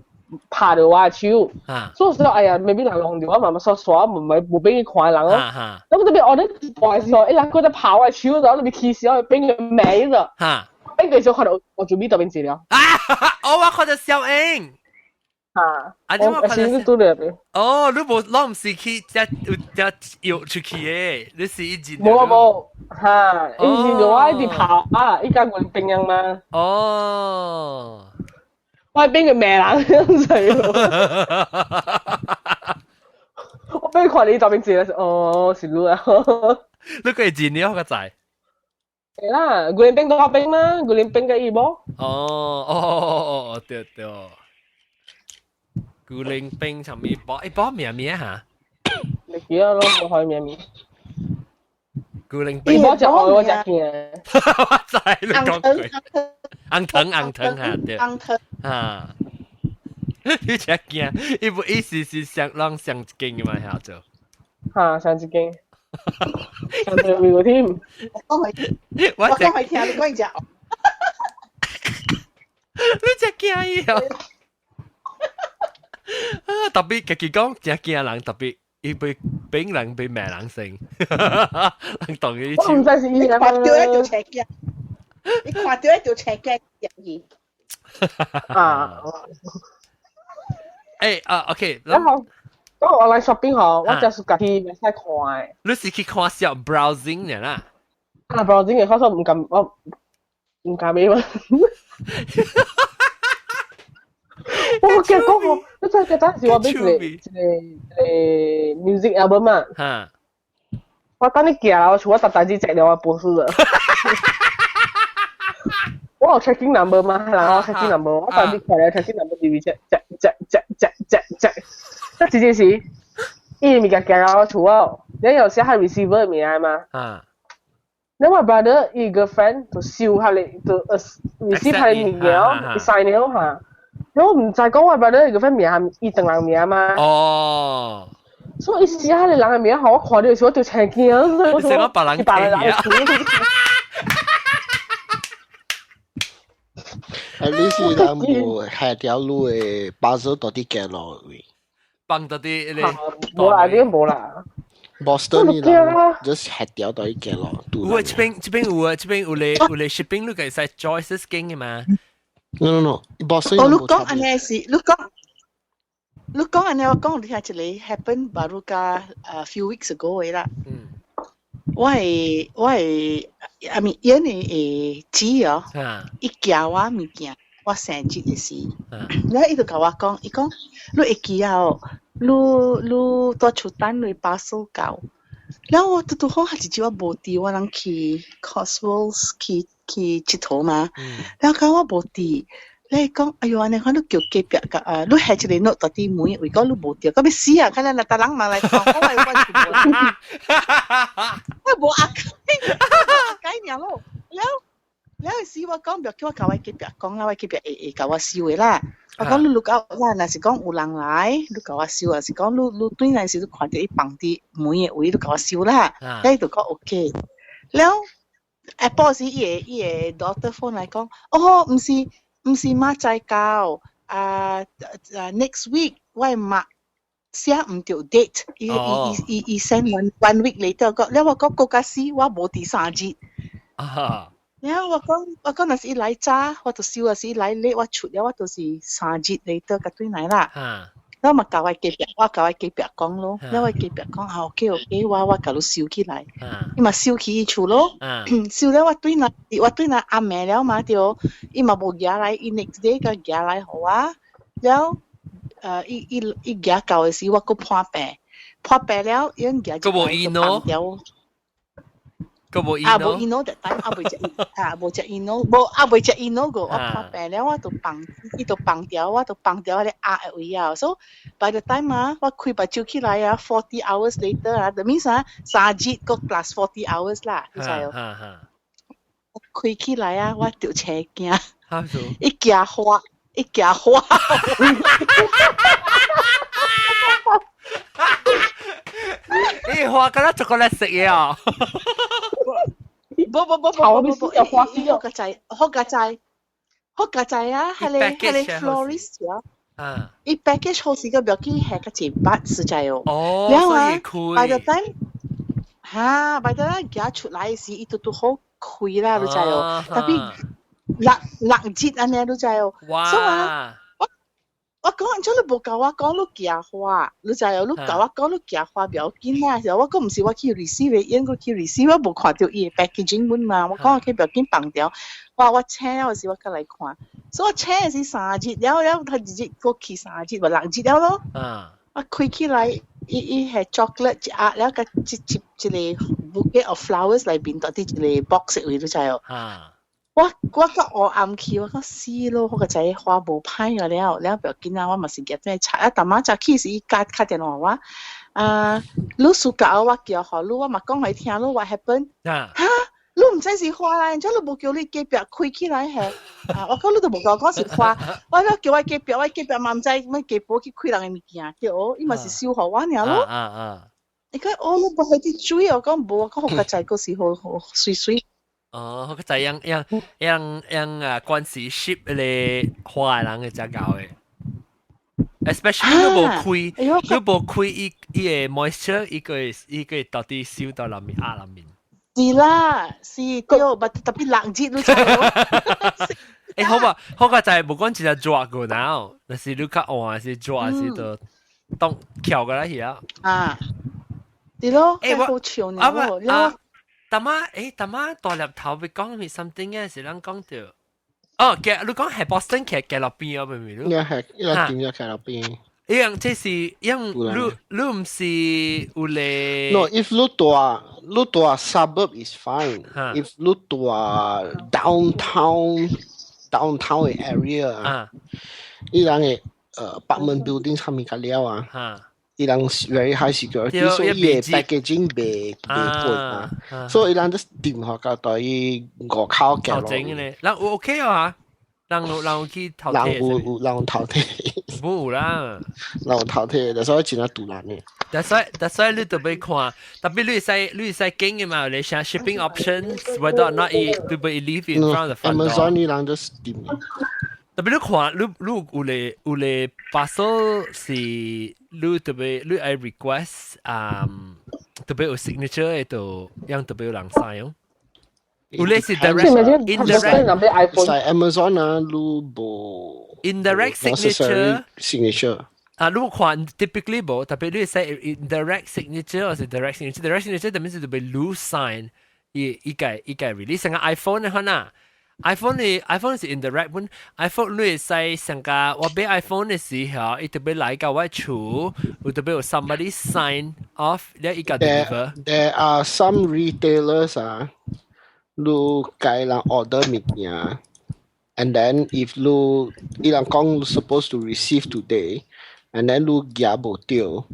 拍著我的手，所以我說哎呀，maybe 人弄著我嘛嘛煞煞，唔係無變去看人咯。咁我這邊 order 一半的時候，一人閣在拍我的手，然後就被起笑，變個沒了。變個時候看到我準備到邊一了。啊！哦，我看到小英。啊！我先拄入邊。哦，你無，攏毋是去遮有遮約出去的，你是一進。無無，哈，伊是我一直跑啊，伊甲阮朋友嘛。哦。我係變個罵人，死我俾看你當邊字咧，哦，是你啊。你個會認了個仔？係啦，古連冰都我冰嘛，古連冰嘅伊無。哦哦哦哦，對對。古靈冰尋咪波，欸波名名嚇？你記得咯，冇開名名。古靈冰。波食愛我食驚。我知你講句。紅糖紅糖嚇對。紅糖。啊！你食驚，伊無意思是上攏上一間嘅嘛嚇做。嚇，上一間。上對面添。我講佢，我講佢聽，你講伊食。你食驚伊哦！啊！特別家己講，真驚人，特別伊被俾人被罵人先，人當伊。我毋知是伊看到一條斜鏡，你看到一條斜鏡入去。啊！欸啊，OK。然後講 online shopping 吼，我就是家己袂使看的。你是去看小 browsing 嘅啦？啊，browsing 嘅，我說毋敢，我毋敢買嘛。我記講我，你知個陣時我買一個 music album 嘛？我等你寄來，我厝我逐逐日食了我報數了。我有 tracking number 嘛？係啦，我 tracking number，我等你寄來 tracking number 入去 check check check check check check，這直接是，伊物件寄來我厝哦，你有寫係 receiver 名嘛？啊。你我 brother 伊 girlfriend 就收下你，就receive 佢物件，伊 sign 了嚇。我毋知講我 brother 伊 girlfriend 名係伊丈人名嘛？哦。所以伊寫彼個人的名，予我看著時，我就青驚，所以我說別人別人啊。啊，你是人無下條路的巴士到底幾落位？放到啲你。無啦，呢個無啦。 Boston 呢人，just 下條到底幾落？有啊，這邊這邊有啊，這邊有咧有咧 shipping 你可以使 Joyce's 經嘅嘛？ No no no，Boston 哦，你講按呢是，你講。你講按呢，我講你聽一個 happen baru 甲 a few weeks ago 的啦。嗯。我係，I mean，因為會姊哦，伊寄我物件，我生日的時，然後伊就共我講，伊講你會記啊哦，你你蹛厝等你 parcel 到。然後我拄拄好係一日我無佇，我人去 Cotswolds 去去𨑨迌嘛。然後講我無佇，你講哎喲，按呢看你叫隔壁甲啊，你下一個 note 到佇門，為講你無佇，講欲死啊！看咱逐人嘛來講，我話我是無，我無阿解，阿解爾咯。了了時我講，袂叫我共我隔壁講啦，我隔壁會會共我收的啦。我講你 look out 啦，若是講有人來，你共我收；若是講你你轉來時，你看著伊放佇門的位，你共我收啦。了伊就講 OK。了 Apple 時伊的伊的 daughter phone 來講，哦，毋是毋是明仔到，啊啊 next week 我的媽寫毋著 date，伊伊伊伊 send one week later 講，了我講閣較死，我無佇3日。了我講我講若是伊來早，我就收；若是伊來 late，我出了我就是3日 later 才轉來啦。了嘛共我隔壁，我共我隔壁講咯，了我隔壁講啊 OK OK，我我共你收起來，伊嘛收起伊厝咯。收了我轉來，我轉來暗暝了嘛對，伊嘛無寄來，伊 next day 才寄來予我。了，呃，伊伊伊寄到的時，我閣破病，破病了，伊寄一閣無個放掉。閣無啊，無 Eno 就等啊，未食啊，無食 Eno，無啊，未食 Eno 個，我破病了，我就放，伊就放掉，我就放掉彼個壓的位啊。So by the time 啊，我開目睭起來啊，40 hours later 啊，就 means 啊，3日閣 plus 40 hours 啦，你知無？我開起來啊，我著青驚，一寄花，一寄花。欸，花敢若朱古力色的哦。無無無無無無，花好個仔，好個仔，好個仔啊！彼個彼個 florist 啊，伊 package 好時個袂記係個一百實在哦。哦，了啊，by the time 哈，by the time 寄出來時，伊拄拄好開啦，你知哦。特別六六折按呢，你知哦。哇！所以啊，我我講，按怎你無共我講你寄花，你知哦？你共我講你寄花袂要緊啦。時候我講毋是我去 receive 的，應該去 receive，我無看著伊的 packaging 本嘛。我講我去袂要緊放掉。我我請了時我閣來看，所以我請的是3日了了，他一日閣去三日，無六日了咯。我開起來，伊伊係 chocolate 一盒了，佮一一一個 bouquet of flowers 內面到底一個 box 位，你知哦？我我閣烏暗去，我講死咯！我個知花無歹啊了，了袂要緊啊，我嘛是夾轉拆啊。逐仔早起時伊敲敲電話我，啊，你暑假我叫予你，我嘛講予伊聽咯，what happen？哈？你毋知是花啦，按怎你無叫你隔壁開起來係？啊，我講你都無共我講是花，我講叫我隔壁，我隔壁嘛毋知欲加補去開人的物件，對哦，伊嘛是收予我爾咯。伊講哦，你無彼啲水，我講無，我講好佳哉，閣是好好媠媠。哦，好佳哉樣樣樣樣啊，關係 ship 個花的人會遮𠢕的。especially 你無開，你無開伊伊個 moisture，伊個伊個到底收到內面壓內面。是啦，是對，但特別冷熱你知無？欸，好吧，好佳哉無管一個熱過然若是你較換是熱是就當翹過來去啊。啊，對咯，欸我好笑呢，啊啊，逐仔欸，逐仔大粒頭欲講咩 something 嘅是咱講著。哦，寄你講係 Boston 徛街路邊哦，明明？應該係一個店一街路邊。伊樣這是因你你毋是有咧？No, if 你蹛你蹛 suburb is fine. If 你蹛 downtown downtown area 啊，伊人的apartment building 上面較了啊，伊人 very high security，所以伊的 packaging 袂袂過啊，所以伊人就掂學到對伊外口行頭前咧，人有 OK 啊？人有人有去頭人有有人有頭提，無有啦，人有頭提，所以真係賭爛的。 That's why 你特別看，特別你會使你會使揀的嘛，你想 shipping options，whether or not 伊對不 leave in front of the front door。 Amazon 伊人就是掂。特別你看，你你有咧有咧 parcel 是你特別你愛 request 啊，特別有 signature 的就樣特別有人 sign 哦。有咧是 direct indirect 在 Amazon 啊，你無 indirect signature signature 啊，你看 typically 無，特別你使 indirect signature 或是 direct signature，direct signature 特別是特別你 sign 伊伊個伊個 release 成個 iPhone 的可能。iPhone 你 iPhone 是 indirect 本，iPhone 你會使上個我買 iPhone 嘅時候，伊特別來到我厝，有特別有 somebody sign off，你伊個 deliver。 There are some retailers 啊，你共人 order 物件，and then if 你伊人講 supposed to receive today，and then 你寄無到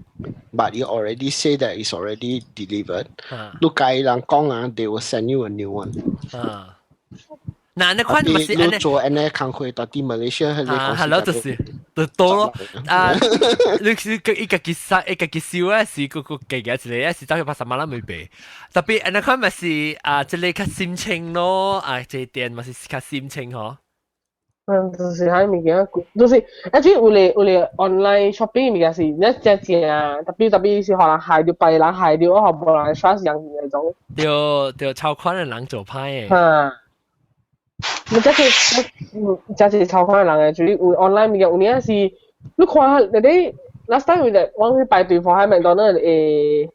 ，but you already say that it's already delivered，你共人講啊，they will send you a new one。啊。嗱，你看咪是你做按呢工課到底馬來西亞係你啊，係咯，就是就多咯。啊，你是伊家己殺，伊家己燒啊，是個個計嘅一個，是走去80萬啦未俾。特別按呢款咪是啊，這個較心情咯，啊，這店咪是較心情嗬。嗯，就是喺物件，就是actually 有咧 online shopping 物件是你真正特別特別是可能害到別人害到，我無人 trust 人嗰種。對對，超款的人做歹的。嚇！你這是這是超款的人嘅，就是有 online 物件有影是，你看你哋 last time 有咧，我去排隊放喺麥當勞誒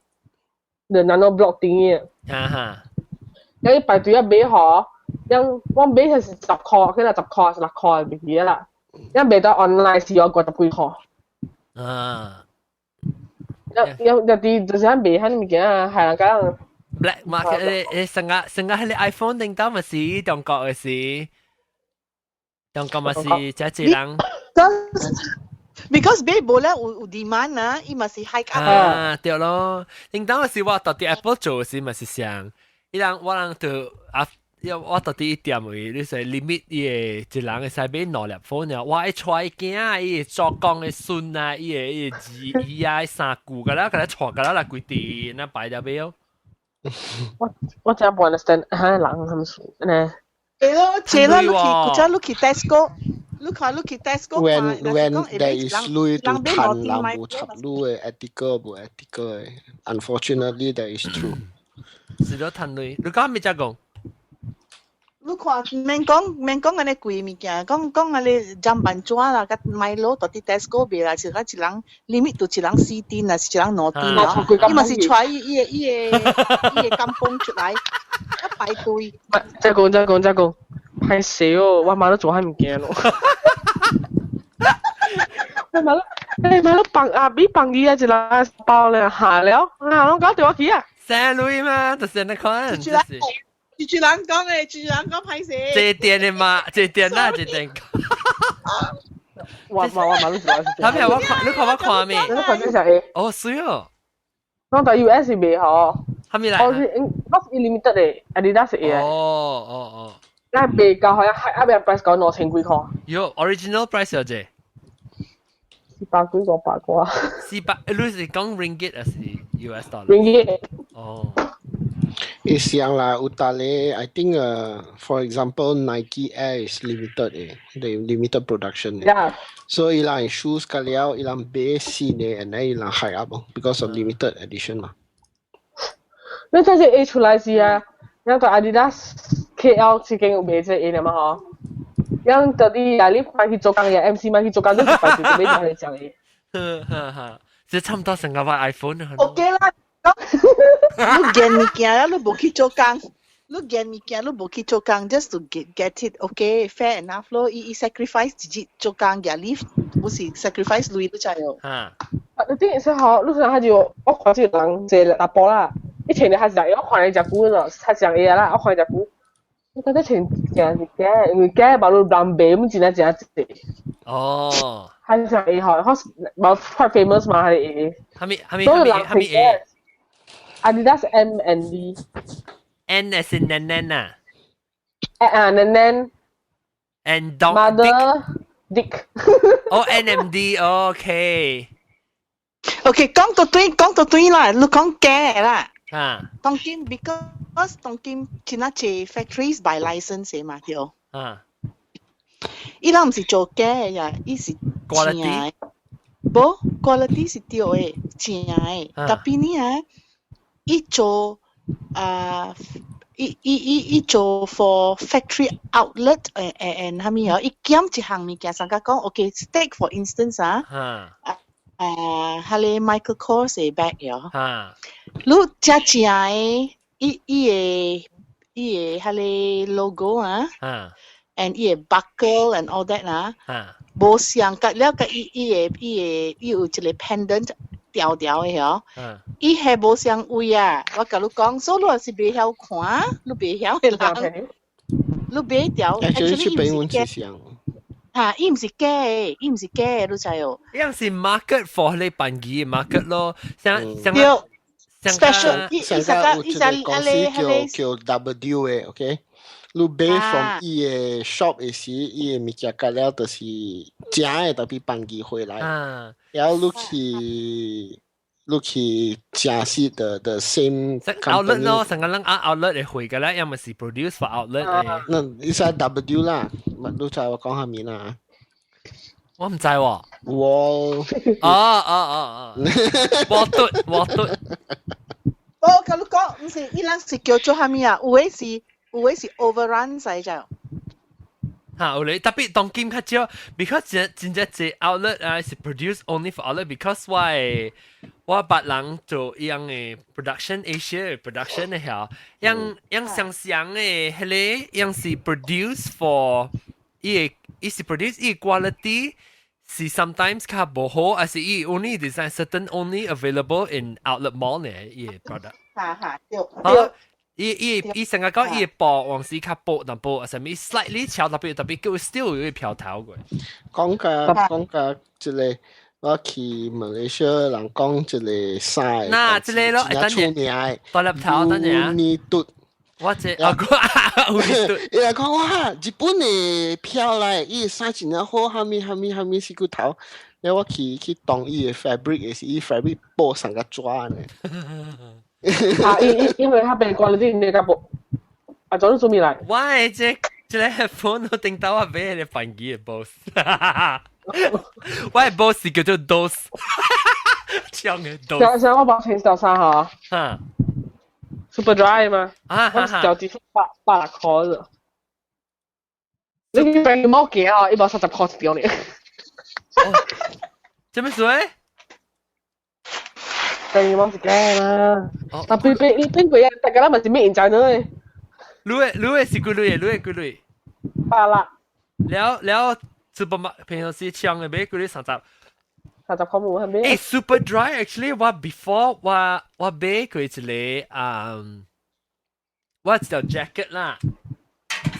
，the nano block 頂嘅。哈哈。你排隊一買嗬。因我買係10塊，佢係10塊16塊唔記得啦。因買到 online 是有50幾塊。啊。有有有啲就是喺賣喺物件啊，係人講。 Black market 誒成個成個係你 iPhone 頂到咪是中國嘅事，中國咪是這一人。 Because 買無咧有 demand 啊，伊嘛是 hike up。啊，對咯。頂當時我到底 Apple 做時咪是想，伊人我人就啊。因我到底一點位，你說 limit 伊個一人會使買兩粒 phone 啊，我愛帶伊囝，伊個做工的孫啊，伊個兒伊啊三舅，個啦，共他帶個啦來規地，那擺入買哦。我真無 understand，嚇人咁數呢？係咯，這啦，你去，古早你去 Tesco，你看你去 Tesco。 When there is 鐳 to 趁人無插鐳的 ethical 無 ethical 的，unfortunately that is true。是咗趁鐳，你講咩只講？你看，免講免講按呢貴物件，講講按呢砧板紙啦，佮 Milo 到佇 Tesco 賣啦，是講一人 limit 就一人四鋛啊，是一人兩鋛啊。伊嘛是帶伊伊個伊個伊個甘榜出來，一排隊。再講再講再講，歹勢哦，我媽都做遐物件咯。我媽都，欸媽都放啊，比放伊啊一人包咧下了，啊，攏搞對我去啊。生鐳嘛，就是那款。就是。住住人講嘅，住住人講歹勢。這店的嘛，這店啦，這店。我我我嘛都做。他們我看，你看我看咩？你看這隻哦，是哦。我在 US 賣嗬。係咪來？我是我是 limited 的，Adidas 的。哦哦哦。那賣到好像係阿邊 price 講2000幾塊。有 original price 有這？ 400幾500個。 400，你是講 ringgit 還是 US dollar？ Ringgit。哦。 Is 樣啦，有達咧，I think for example Nike Air is limited 誒，they limited production 誒。 所以伊人 shoes 個了，伊人買新的，and then 伊人 high up because of limited edition 嘛。你這是 A 出來時啊，然後 Adidas KL 這間有賣這 A 的嘛嗬？然後到底啊，你買去做工嘅 MC 買去做工，你就排隊買就係這樣。呵呵呵，這差唔多成個 iPhone 啊。 OK 啦。你見物件啦，你無去做工，你見物件你無去做工，just to get it okay fair enough 咯。伊伊 sacrifice 自己做工嘅 leave，不是 sacrifice 鐳都知哦。啊，你啲是好，你看他就我看這個人這個阿婆啦，以前他是我看伊食久咯，他講嘢啦，我看伊食久。我覺得穿真是假，因為假無你人賣，毋真正真濟。哦。他是講會吼，我無 quite famous 嘛，係會。哈咪哈咪哈咪哈咪 A。 Adidas M and D。 N as in nan nan 啊。啊，nan nan。 And dog。 Mother Dick。哦，N M D，OK。 OK，講到對，講到對啦，你講假啦。啊。當今 because 當今真係濟 factories by license 嘛，對。啊。伊人毋是做假的呀，伊是正的。無 quality 是對的，正的。Tapi 呢啊，伊做啊，伊伊伊伊做 for factory outlet 誒誒誒，啥物哦？伊減一項物件，上甲講，OK，take for instance 啊，啊，彼个 Michael Kors 的 bag 喲，你食正的，伊伊個伊个彼个 logo 啊，and 伊個 buckle and all that 啊，無相佮了佮伊個伊個伊有一個 pendant 條條的嗬，伊係無相位啊！我共你講，所以你若是袂曉看，你袂曉的人，你買條，actually 出邊阮是相。嚇，伊毋是假的，伊毋是假的，你知哦？伊樣是 market for 你辦機 market 咯，像像對，special，伊伊上有一個公司叫叫 W 的，OK？你買 from 伊個 shop 的時，伊個物件佮了就是正的，特別辦機回來。然後你去正式的的 same outlet 咯，成個人 outlet 會回嘅咧，要麼是 produce for outlet 嘅。那你使 W 啦，你知我講啥物啦？我毋知喎。我哦哦哦哦，我對我對。我共你講，毋是，伊人是叫做啥物啊？有的是 overrun 使就。嚇，有咧特別當今較少，because 真真正濟 outlet 啊是 produce only for outlet，because 我捌人做伊樣的 production Asia production 的曉，樣樣相像的彼個樣是 produce for 伊個伊是 produce 伊個 quality 是 sometimes 較無好，還是伊 only design certain only available in outlet mall 呢？伊個 product。哈哈，對對。伊伊伊成日講伊薄，往時較薄淡薄，啥物 slightly 翹特別特別叫 still 有啲飄頭過。講甲講甲，這個我去馬來西亞人講這個衫，嗱，這個咯，真出名的，大粒頭，等陣。烏尼嘟，我這啊個烏尼嘟，伊來講哇，日本的票來，伊衫真正好，蝦米蝦米蝦米四骨頭。了我去當伊的 fabric 的是伊 fabric 布上個紙呢。啊，因為佢被關咗啲你個布，啊，早都做未來。喂，這個 headphone 都頂到我買個反機的 Bose，我的 Bose 叫做 Dose，搶的 Dose。上上我把錢掉衫哈。哈。 Superdry 嘛。啊我掉幾百塊子。你俾毛幾啊？130塊一條呢。做咩事？俾毛是假嘛？但俾俾你邊個啊？大家咪是咩人在呢？你的是幾鐳？你的幾鐳？百啦。了了，supermarket 平常時搶的買幾鐳三十。 30塊冇係咩？誒，Superdry actually 我 before 我買過一個我一條 jacket 啦。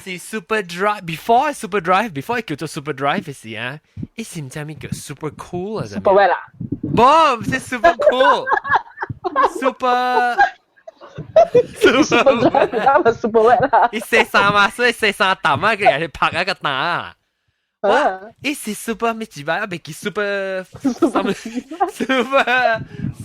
是 Superdry before Superdry before 叫做 Superdry 時啊，伊是毋知咩叫 Super Cool 啊？ Super wet 啦？無，毋是 Super Cool，Super Super 啱咪 Super wet 啦？伊洗衫嘛，所以洗衫澹啊，佢又是拍一個打啊。哇！伊是 super 咩字吧？啊，袂記 super super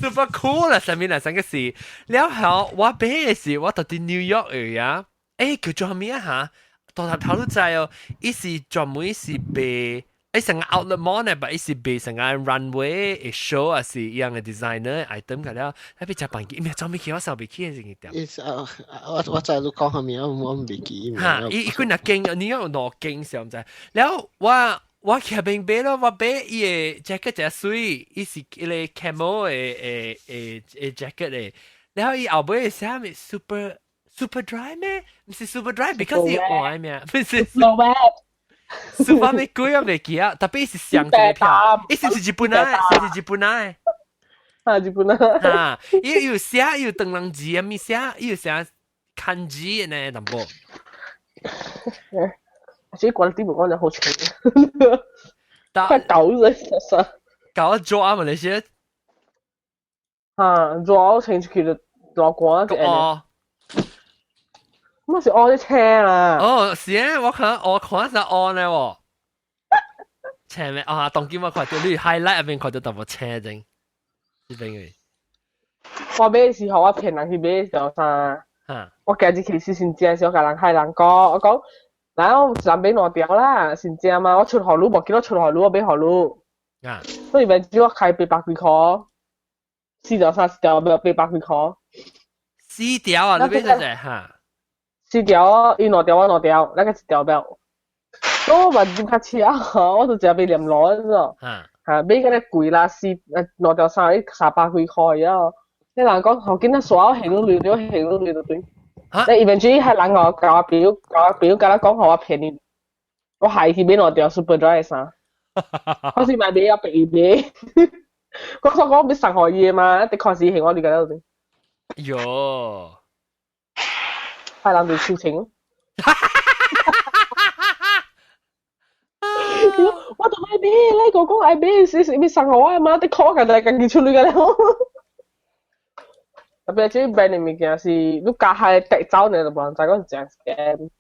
super cool 啦，啥物啦？上個是了後我買的是我到佇 New York 的啊，欸，叫做啥物啊嚇？大頭頭都知哦，伊是專門是賣，成個 outlet mall 呢，但伊是賣成個 runway 的 show 啊，是一樣的 designer item 個了，那邊食飯記，咩裝未去，我上未去的這個店。伊是啊，我知你講啥物，我袂記。嚇，伊伊幾若間，你有兩間上知。了我去邊買咯，我買伊個 jacket 真媠，伊是一個 camel 的 jacket 的。然後伊後尾寫咩 super dry 咩？毋是 super dry，because 伊換咩？毋是 super wet。 super 咩鬼我袂記啊，特別是上一個票，伊是毋是日本啊？是是日本啊？啊，日本啊！啊，伊有寫有唐人字啊，咪寫伊有寫漢字呢，淡薄。這關啲無講就好長，快搞咗實實。搞咗啊嘛那些。嚇，做清出去就落光就。哦。乜是按啲車啦？哦，是啊，我看是按呢喎。車咩？啊，當今我看到你 highlight 入邊看到淡薄車正，這邊嘅。我買的時候，我騙人去買條衫。我家己去試先正，時我共人害人講，我講，嗱我人買兩條啦，先正嘛，我出予你，無記得出予你，我買予你。所以咪只我開800幾塊，四條衫一條800幾塊。四條啊？你買咗隻嚇？四條，伊兩條我兩條，那個一條表。我嘛入較車，我就食買連攞咗。嚇，買個咧貴啦，兩條衫300幾塊啊！你人講，後見仔刷行路嚟，行路嚟就對。你 eventually 係人我教我表教我表教我講好我騙你，我係去買兩條 Superdry 嘅衫，我是買買我白買，我所講要送予伊嘛，一直看視係我哋個度。喲，係人哋事情。我都愛買，你個講愛買是是要送予我嘛？你看我家己家己出嚟個了。特別這 brand 的物件是你加下滴走呢，就無人知講是真 scam。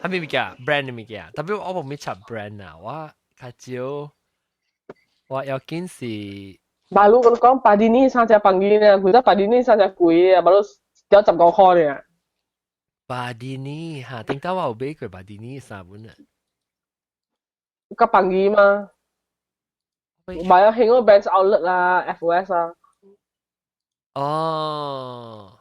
係咩物件？brand 的物件，特別我無咩插 brand 啊，我較少，我要緊是。馬路我講 Padini 衫只便宜呢，佢得 Padini 衫只貴啊，馬路掉15塊呢。 Padini 哈，頂到我有買過 Padini 衫本啊。較便宜嘛？買啊，興嗰個 Brands Outlet 啦，FOS 啊。哦，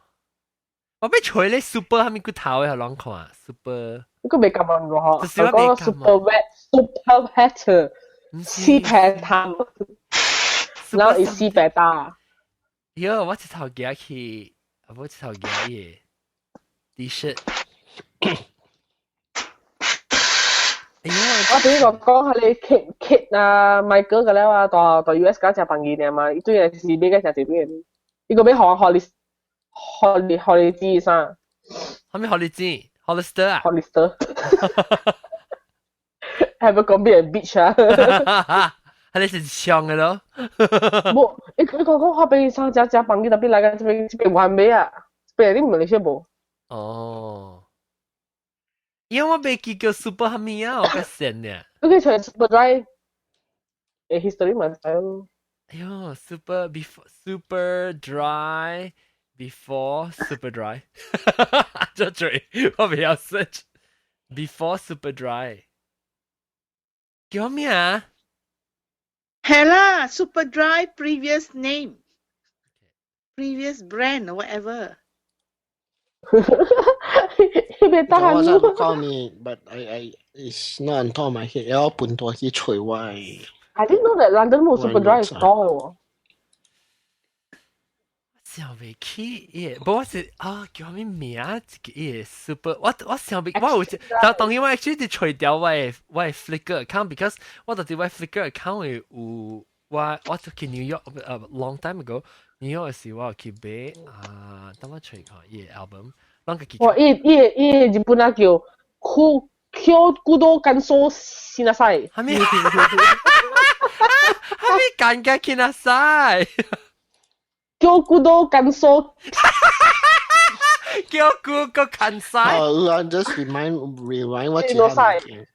我欲揣咧 super 係咪骨頭嘅，攏看 super。呢個未撳過嗬，我講 super wet，super wet，四平淡，然後係四平大。喲，我一頭行去，我一頭行伊 T-shirt。我比如講係你 Kate Kate 啊，Michael 個了啊，到到 US 嗰隻便宜啲嘛，伊對係是買個成這邊。伊個欲學學學學你知啥？係咪學你知？Hollister 啊？Hollister。係咪講俾人 bitch 啊？係你是搶嘅咯？冇，伊伊講講學俾衫食食便宜，特別來個這邊這邊完美啊，這邊你唔嚟學無？哦。因為我未記叫 super 係咪啊？我個神呢？你可以揣 Superdry，誒 history 嘛知咯。哎喲，super before super dry before super dry，這嘴我不要 search before super dry，叫咩啊？係啦，Superdry previous name，previous brand or whatever。彼個我真係講你，but I it's not on top of my head，我本多去揣我。 I didn't know that London 冇 Superdry store 喎。想袂起耶，無我是啊叫啥物名？這個耶 super，我我想袂，我有但當然我 actually 是揣掉我的我的 Flickr account，because 我就是我 Flickr account 會有我我去 New York long time ago，New York 時我有去買啊，等我揣看伊的 album，攏家己。哇！伊伊伊日本啊叫酷 Q 古多乾燥しなさい。係咪？係咪尷尬しなさい？叫古多乾燥。叫古個乾曬。哦，just remind remind 我一下物件。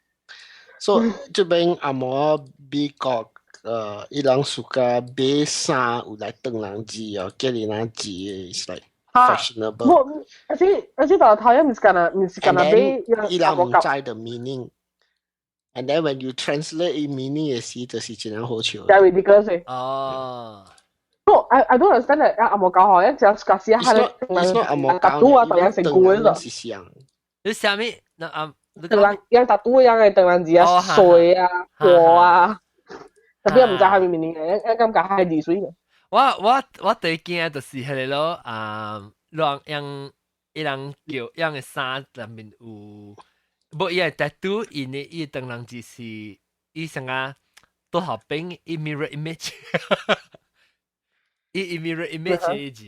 So 這邊阿摩美國伊人 suka 買衫有來唐人字哦，叫你那字，is like fashionable。無，而且而且頭頭也毋是干那，毋是干那買，伊人毋知 the meaning。And then when you translate 伊 meaning 的時，就是真好笑。 Very ridiculous。哦。 No, I don't understand that 阿摩教學，一隻假使係你阿摩教啊，當然成古嘅。是像。你啥物？那啊？唐人樣大都樣嘅唐人字啊，水啊，火啊，特別唔知係咪 meaning 嘅，一感覺係字水嘅。我我我最驚就是彼個咯，啊，人用伊人叫用嘅衫內面有，無伊個 tattoo，因的伊唐人字是伊啥個多後邊伊 mirror image，伊 mirror image 伊字，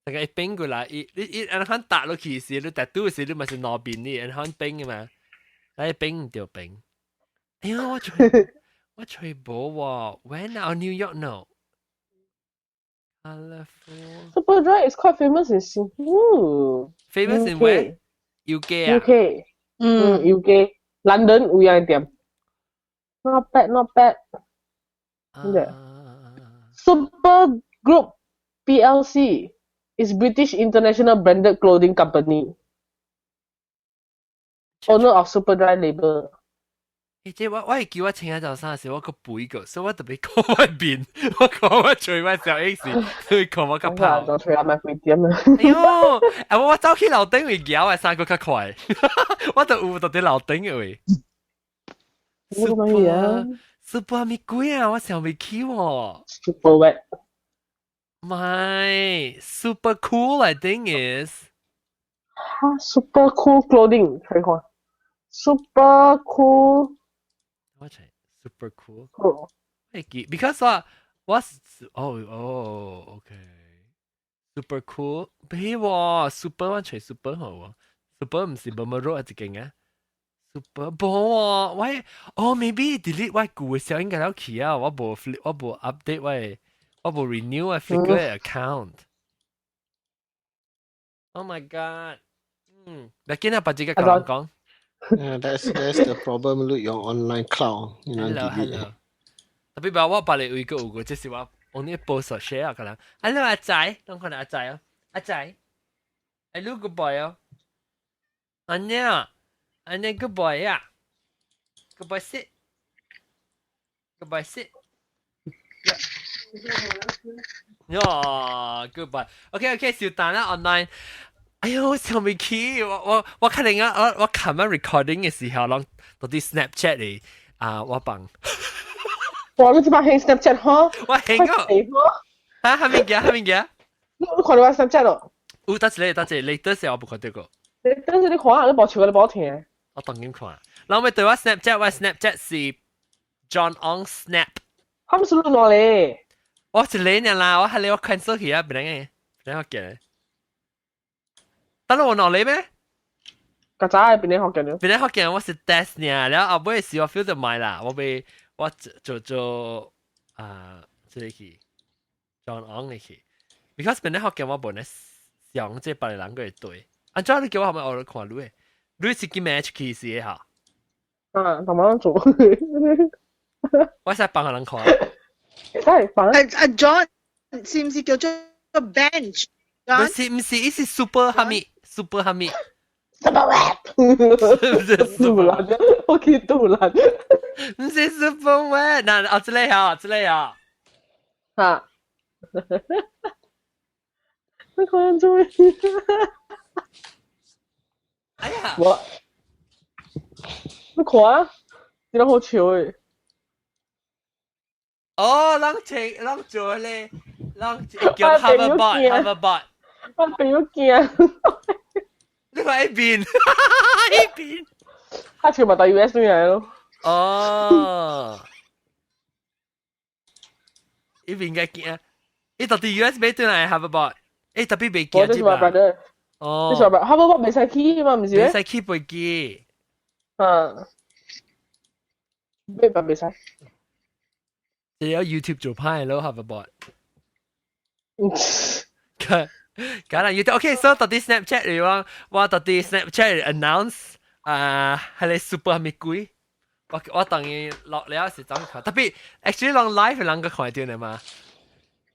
大概伊變過來，伊你伊按款打落去時，你 tattoo 時你嘛是兩邊的，按款變嘅嘛，來變唔著變。哎呀，我揣我揣無喎，When out New York no。Colorful. Superdry is quite famous in Singapore. Famous in where? UK 啊。 UK. 嗯，UK. London 有樣店。Not bad, not bad. Super Group PLC is British international branded clothing company. Owner of Superdry label. 欸，這我我會記我穿仔衫時，我閣背過，所以我特別看我面，我看我揣我小 X，所以看我較跑。就揣阿媽幾點啊？哎喲，啊我我走去樓頂位搖的衫閣較快，我就有到佇樓頂的位。 Super Super 咪貴啊！我想袂起喎。 Super wet。My super cool, I think is. 哈，super cool clothing，睇看，super cool。我睇 super cool。Because 我我哦哦，OK。super cool，俾喎，super 我隨 super 好喎，super 唔是冇冇肉一間啊。super 冇喎，喂，哦，maybe delete 我舊嘅時候應該有去啊，我無 flip，我無 update 我，我無 renew 我 Flickr account。Oh my god！嗯，你見啊，把這個講講。 Yeah, that's the problem with your online cloud. You know, Hello, hello. 特別話我別個位個有個，這是我 only post share 可能。Hello 阿仔，攏看到阿仔哦，阿仔，Hello good boy 哦。阿娘，阿娘 good boy 呀，good boy sit，good boy sit。呀，good boy。OK OK，小蛋啦 online。哎呦，我想未起，我我我可能啊，我我琴日 recording 嘅時候，攏到啲 Snapchat 嚟啊，我放。哇！你這擺興 Snapchat 嗬？我興啊！嚇，係咪嘅？係咪嘅？你你看到我 Snapchat 咯？有，得一個，得一個，latest 我無看到過。你等陣你看下，你無笑，你無聽。我當然看。然後咪對我 Snapchat，我 Snapchat 是 John Ong Snap。他們是錄哪裡？我一個呢啦，我係你我 cancel 去啊，別人嘅，別人學嘅。得我哪裡咩？個仔係邊啲學嘅？邊啲學嘅？我是 test 呢，然後後尾時我 feel 到買啦，我被我做做啊，這個去 John Ong 嘅去，because 邊啲學嘅我本來上這別人個對，按怎你叫我係咪我看你嘅？你是叫咩出去時嘅嚇？啊，同埋做。我使幫個人看。真係幫。阿阿 John 是唔是叫做 bench？唔是唔是，伊是 super 哈密，super 哈密。 Super web，杜蘭，我記杜蘭，唔是 super web，嗱，哦，這裡啊，這裡啊，嚇，你看做咩？哎呀，我，你看啊，你都好笑誒。哦，人請人做咧，人叫 hoverboard，hoverboard，我朋友驚。你話一邊，一邊，他全部到 US 嚟咯。哦，一邊嘅驚，伊到底 US 買轉來 hoverboard，欸特別袂驚這是我 brother。哦，這是我 brother，hoverboard 袂使去嘛，毋是咩？袂使去飛機。嗯，咩辦袂使？你有 YouTube 做派咯，hoverboard。梗係要 OK，所以到底 Snapchat 嚟講，我到底 Snapchat announce 啊，係你 super 係咪貴？我我當然落了是怎看，特別 actually 攏 live 人個看到的嘛。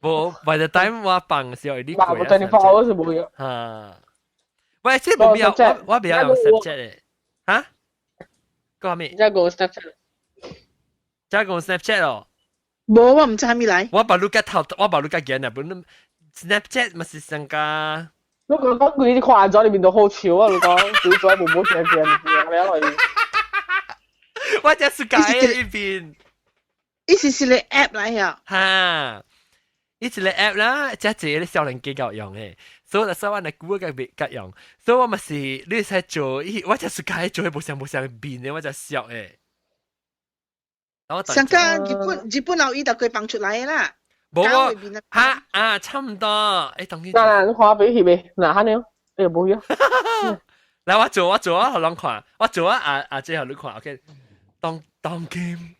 無 by the time 我放時候，你過啊。24 hours 是無嘅。嚇！喂，這無必要，我我比較用 Snapchat 的。嚇？講咩？你講 Snapchat？再講 Snapchat 哦。無，我毋知蝦米來。我把你個頭，我把你個見啊，本 Snapchat 嘛是上加。你講講佢啲誇咗，你面度好笑啊！你講佢做冇冇見見唔知啊，你我就是解呢邊。意思是你 app 來啊？哈，伊一個 app 啦，這一個少年機夠用的，所以所以我來估個袂夠用，所以我嘛是你使做，伊我就是解做，無相無相面的，我就笑的。上個日本日本老伊就佢放出來啦。無我哈啊，差唔多，欸，當然。嗱嗱，你看俾佢未？嗱，哈呢？哎呀，冇嘢。來，我做我做啊，予人看，我做啊，啊啊，最後你看，OK，當當今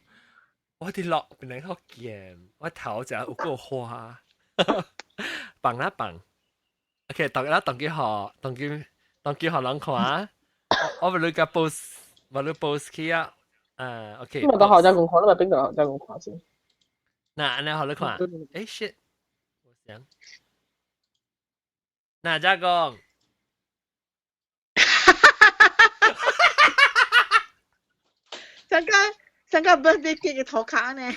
我佇落變成福建，我頭就有個花，放啦放，OK，當啦當佢學，當佢當佢予人看啊，我我咪你個 post，我你 post 去啊，啊，OK。咁咪到後者公看，你咪邊個後者公看先？嗱，按呢予你看，欸 shit，我想，嗱，再講。上個上個 birthday cake 嘅塗跤呢？你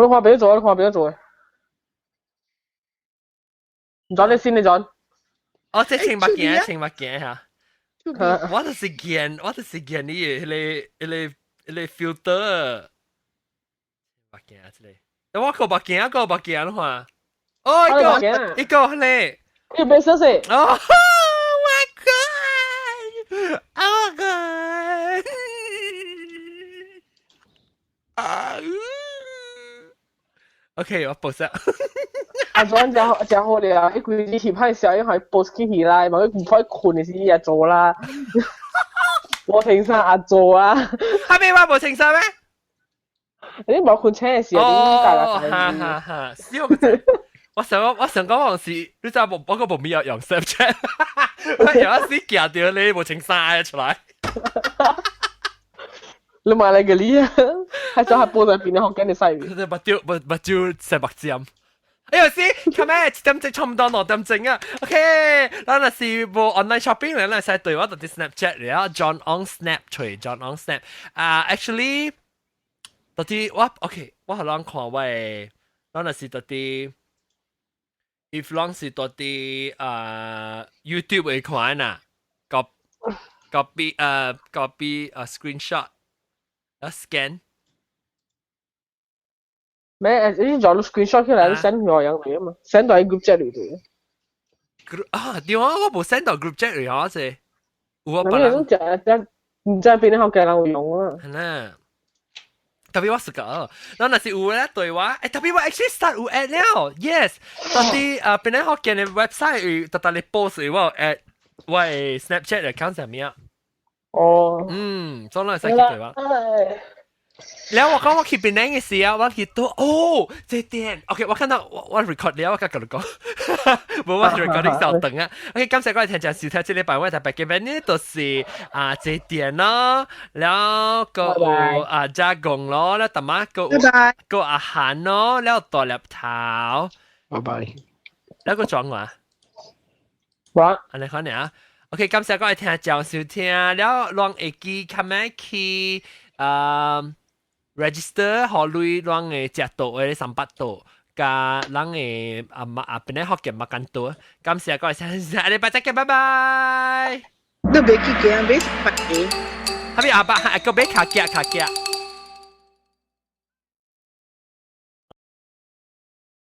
看別做，你看別做。唔準你先，你準。哦，這穿目鏡，穿目鏡嚇。我就是見，我就是見你嘅迄個、迄個、迄個 filter。目鏡啊，這個。我個目鏡，個目鏡看。哦，一個一個咧，你別說是。哦，my God！Oh my God！啊，OK，我 post。阿莊真真好了，伊規日翕彼相，伊還 post 起來，嘛佢唔可以困的時也做啦。無穿衫也做啊。哈咩話無穿衫咩？你無困醒的時候，哦，哈哈哈，笑個我想講往時，你知無？我個無咪有用 Snapchat，我有一時夾到你無穿衫出來。你買嚟個你啊？還想還播在邊啲學緊你細？目睭目目睭成目尖。哎呀，是，琴日1點鐘差唔多2點鐘啊。OK，咱若是無 online shopping 咧，咱使對我佇 Snapchat 了，John on Snap 揣 John on Snap。啊，actually，到底我 OK，我予人看我的，咱若是到底，if 攏是到底啊 YouTube 會看呐，copy copy screenshot，啊 scan。咩？你做 screenshot 起來，你 send 我樣嚟啊嘛，send 到喺 group chat 裏頭。 group 啊，點啊？我無 send 到 group chat 裏啊，這有我別人。你講唔知邊啲學嘅人會用啊？係啦。特別我是個，然後若是有咧對話，欸，特別我 actually start 有 add 了，yes，到底啊，邊啲學嘅 website 有特特你 post 我 add 我的 Snapchat account 上面。哦。嗯，總來使去對話。然後我講我去檳城嘅時候，我去到哦，這店，OK，我看到我 record 了，我甲佢講，無我 recording 稍等啊。OK，感謝各位聽眾收聽，這禮拜我特別嘅呢，就是啊這店咯，然後個有啊加工咯，แล้ว大媽個個阿韓咯，然後大粒頭，拜拜。แล้ว個裝話，哇，按呢看呢？OK，感謝各位聽眾收聽，了攏會記 comment 去啊。register 予鐳攏會食到的300度，加人的啊嘛啊邊個福建 makan 多，感謝各位下禮拜再見，拜拜。你袂去驚買百個？哈咪阿爸，個買卡夾卡夾。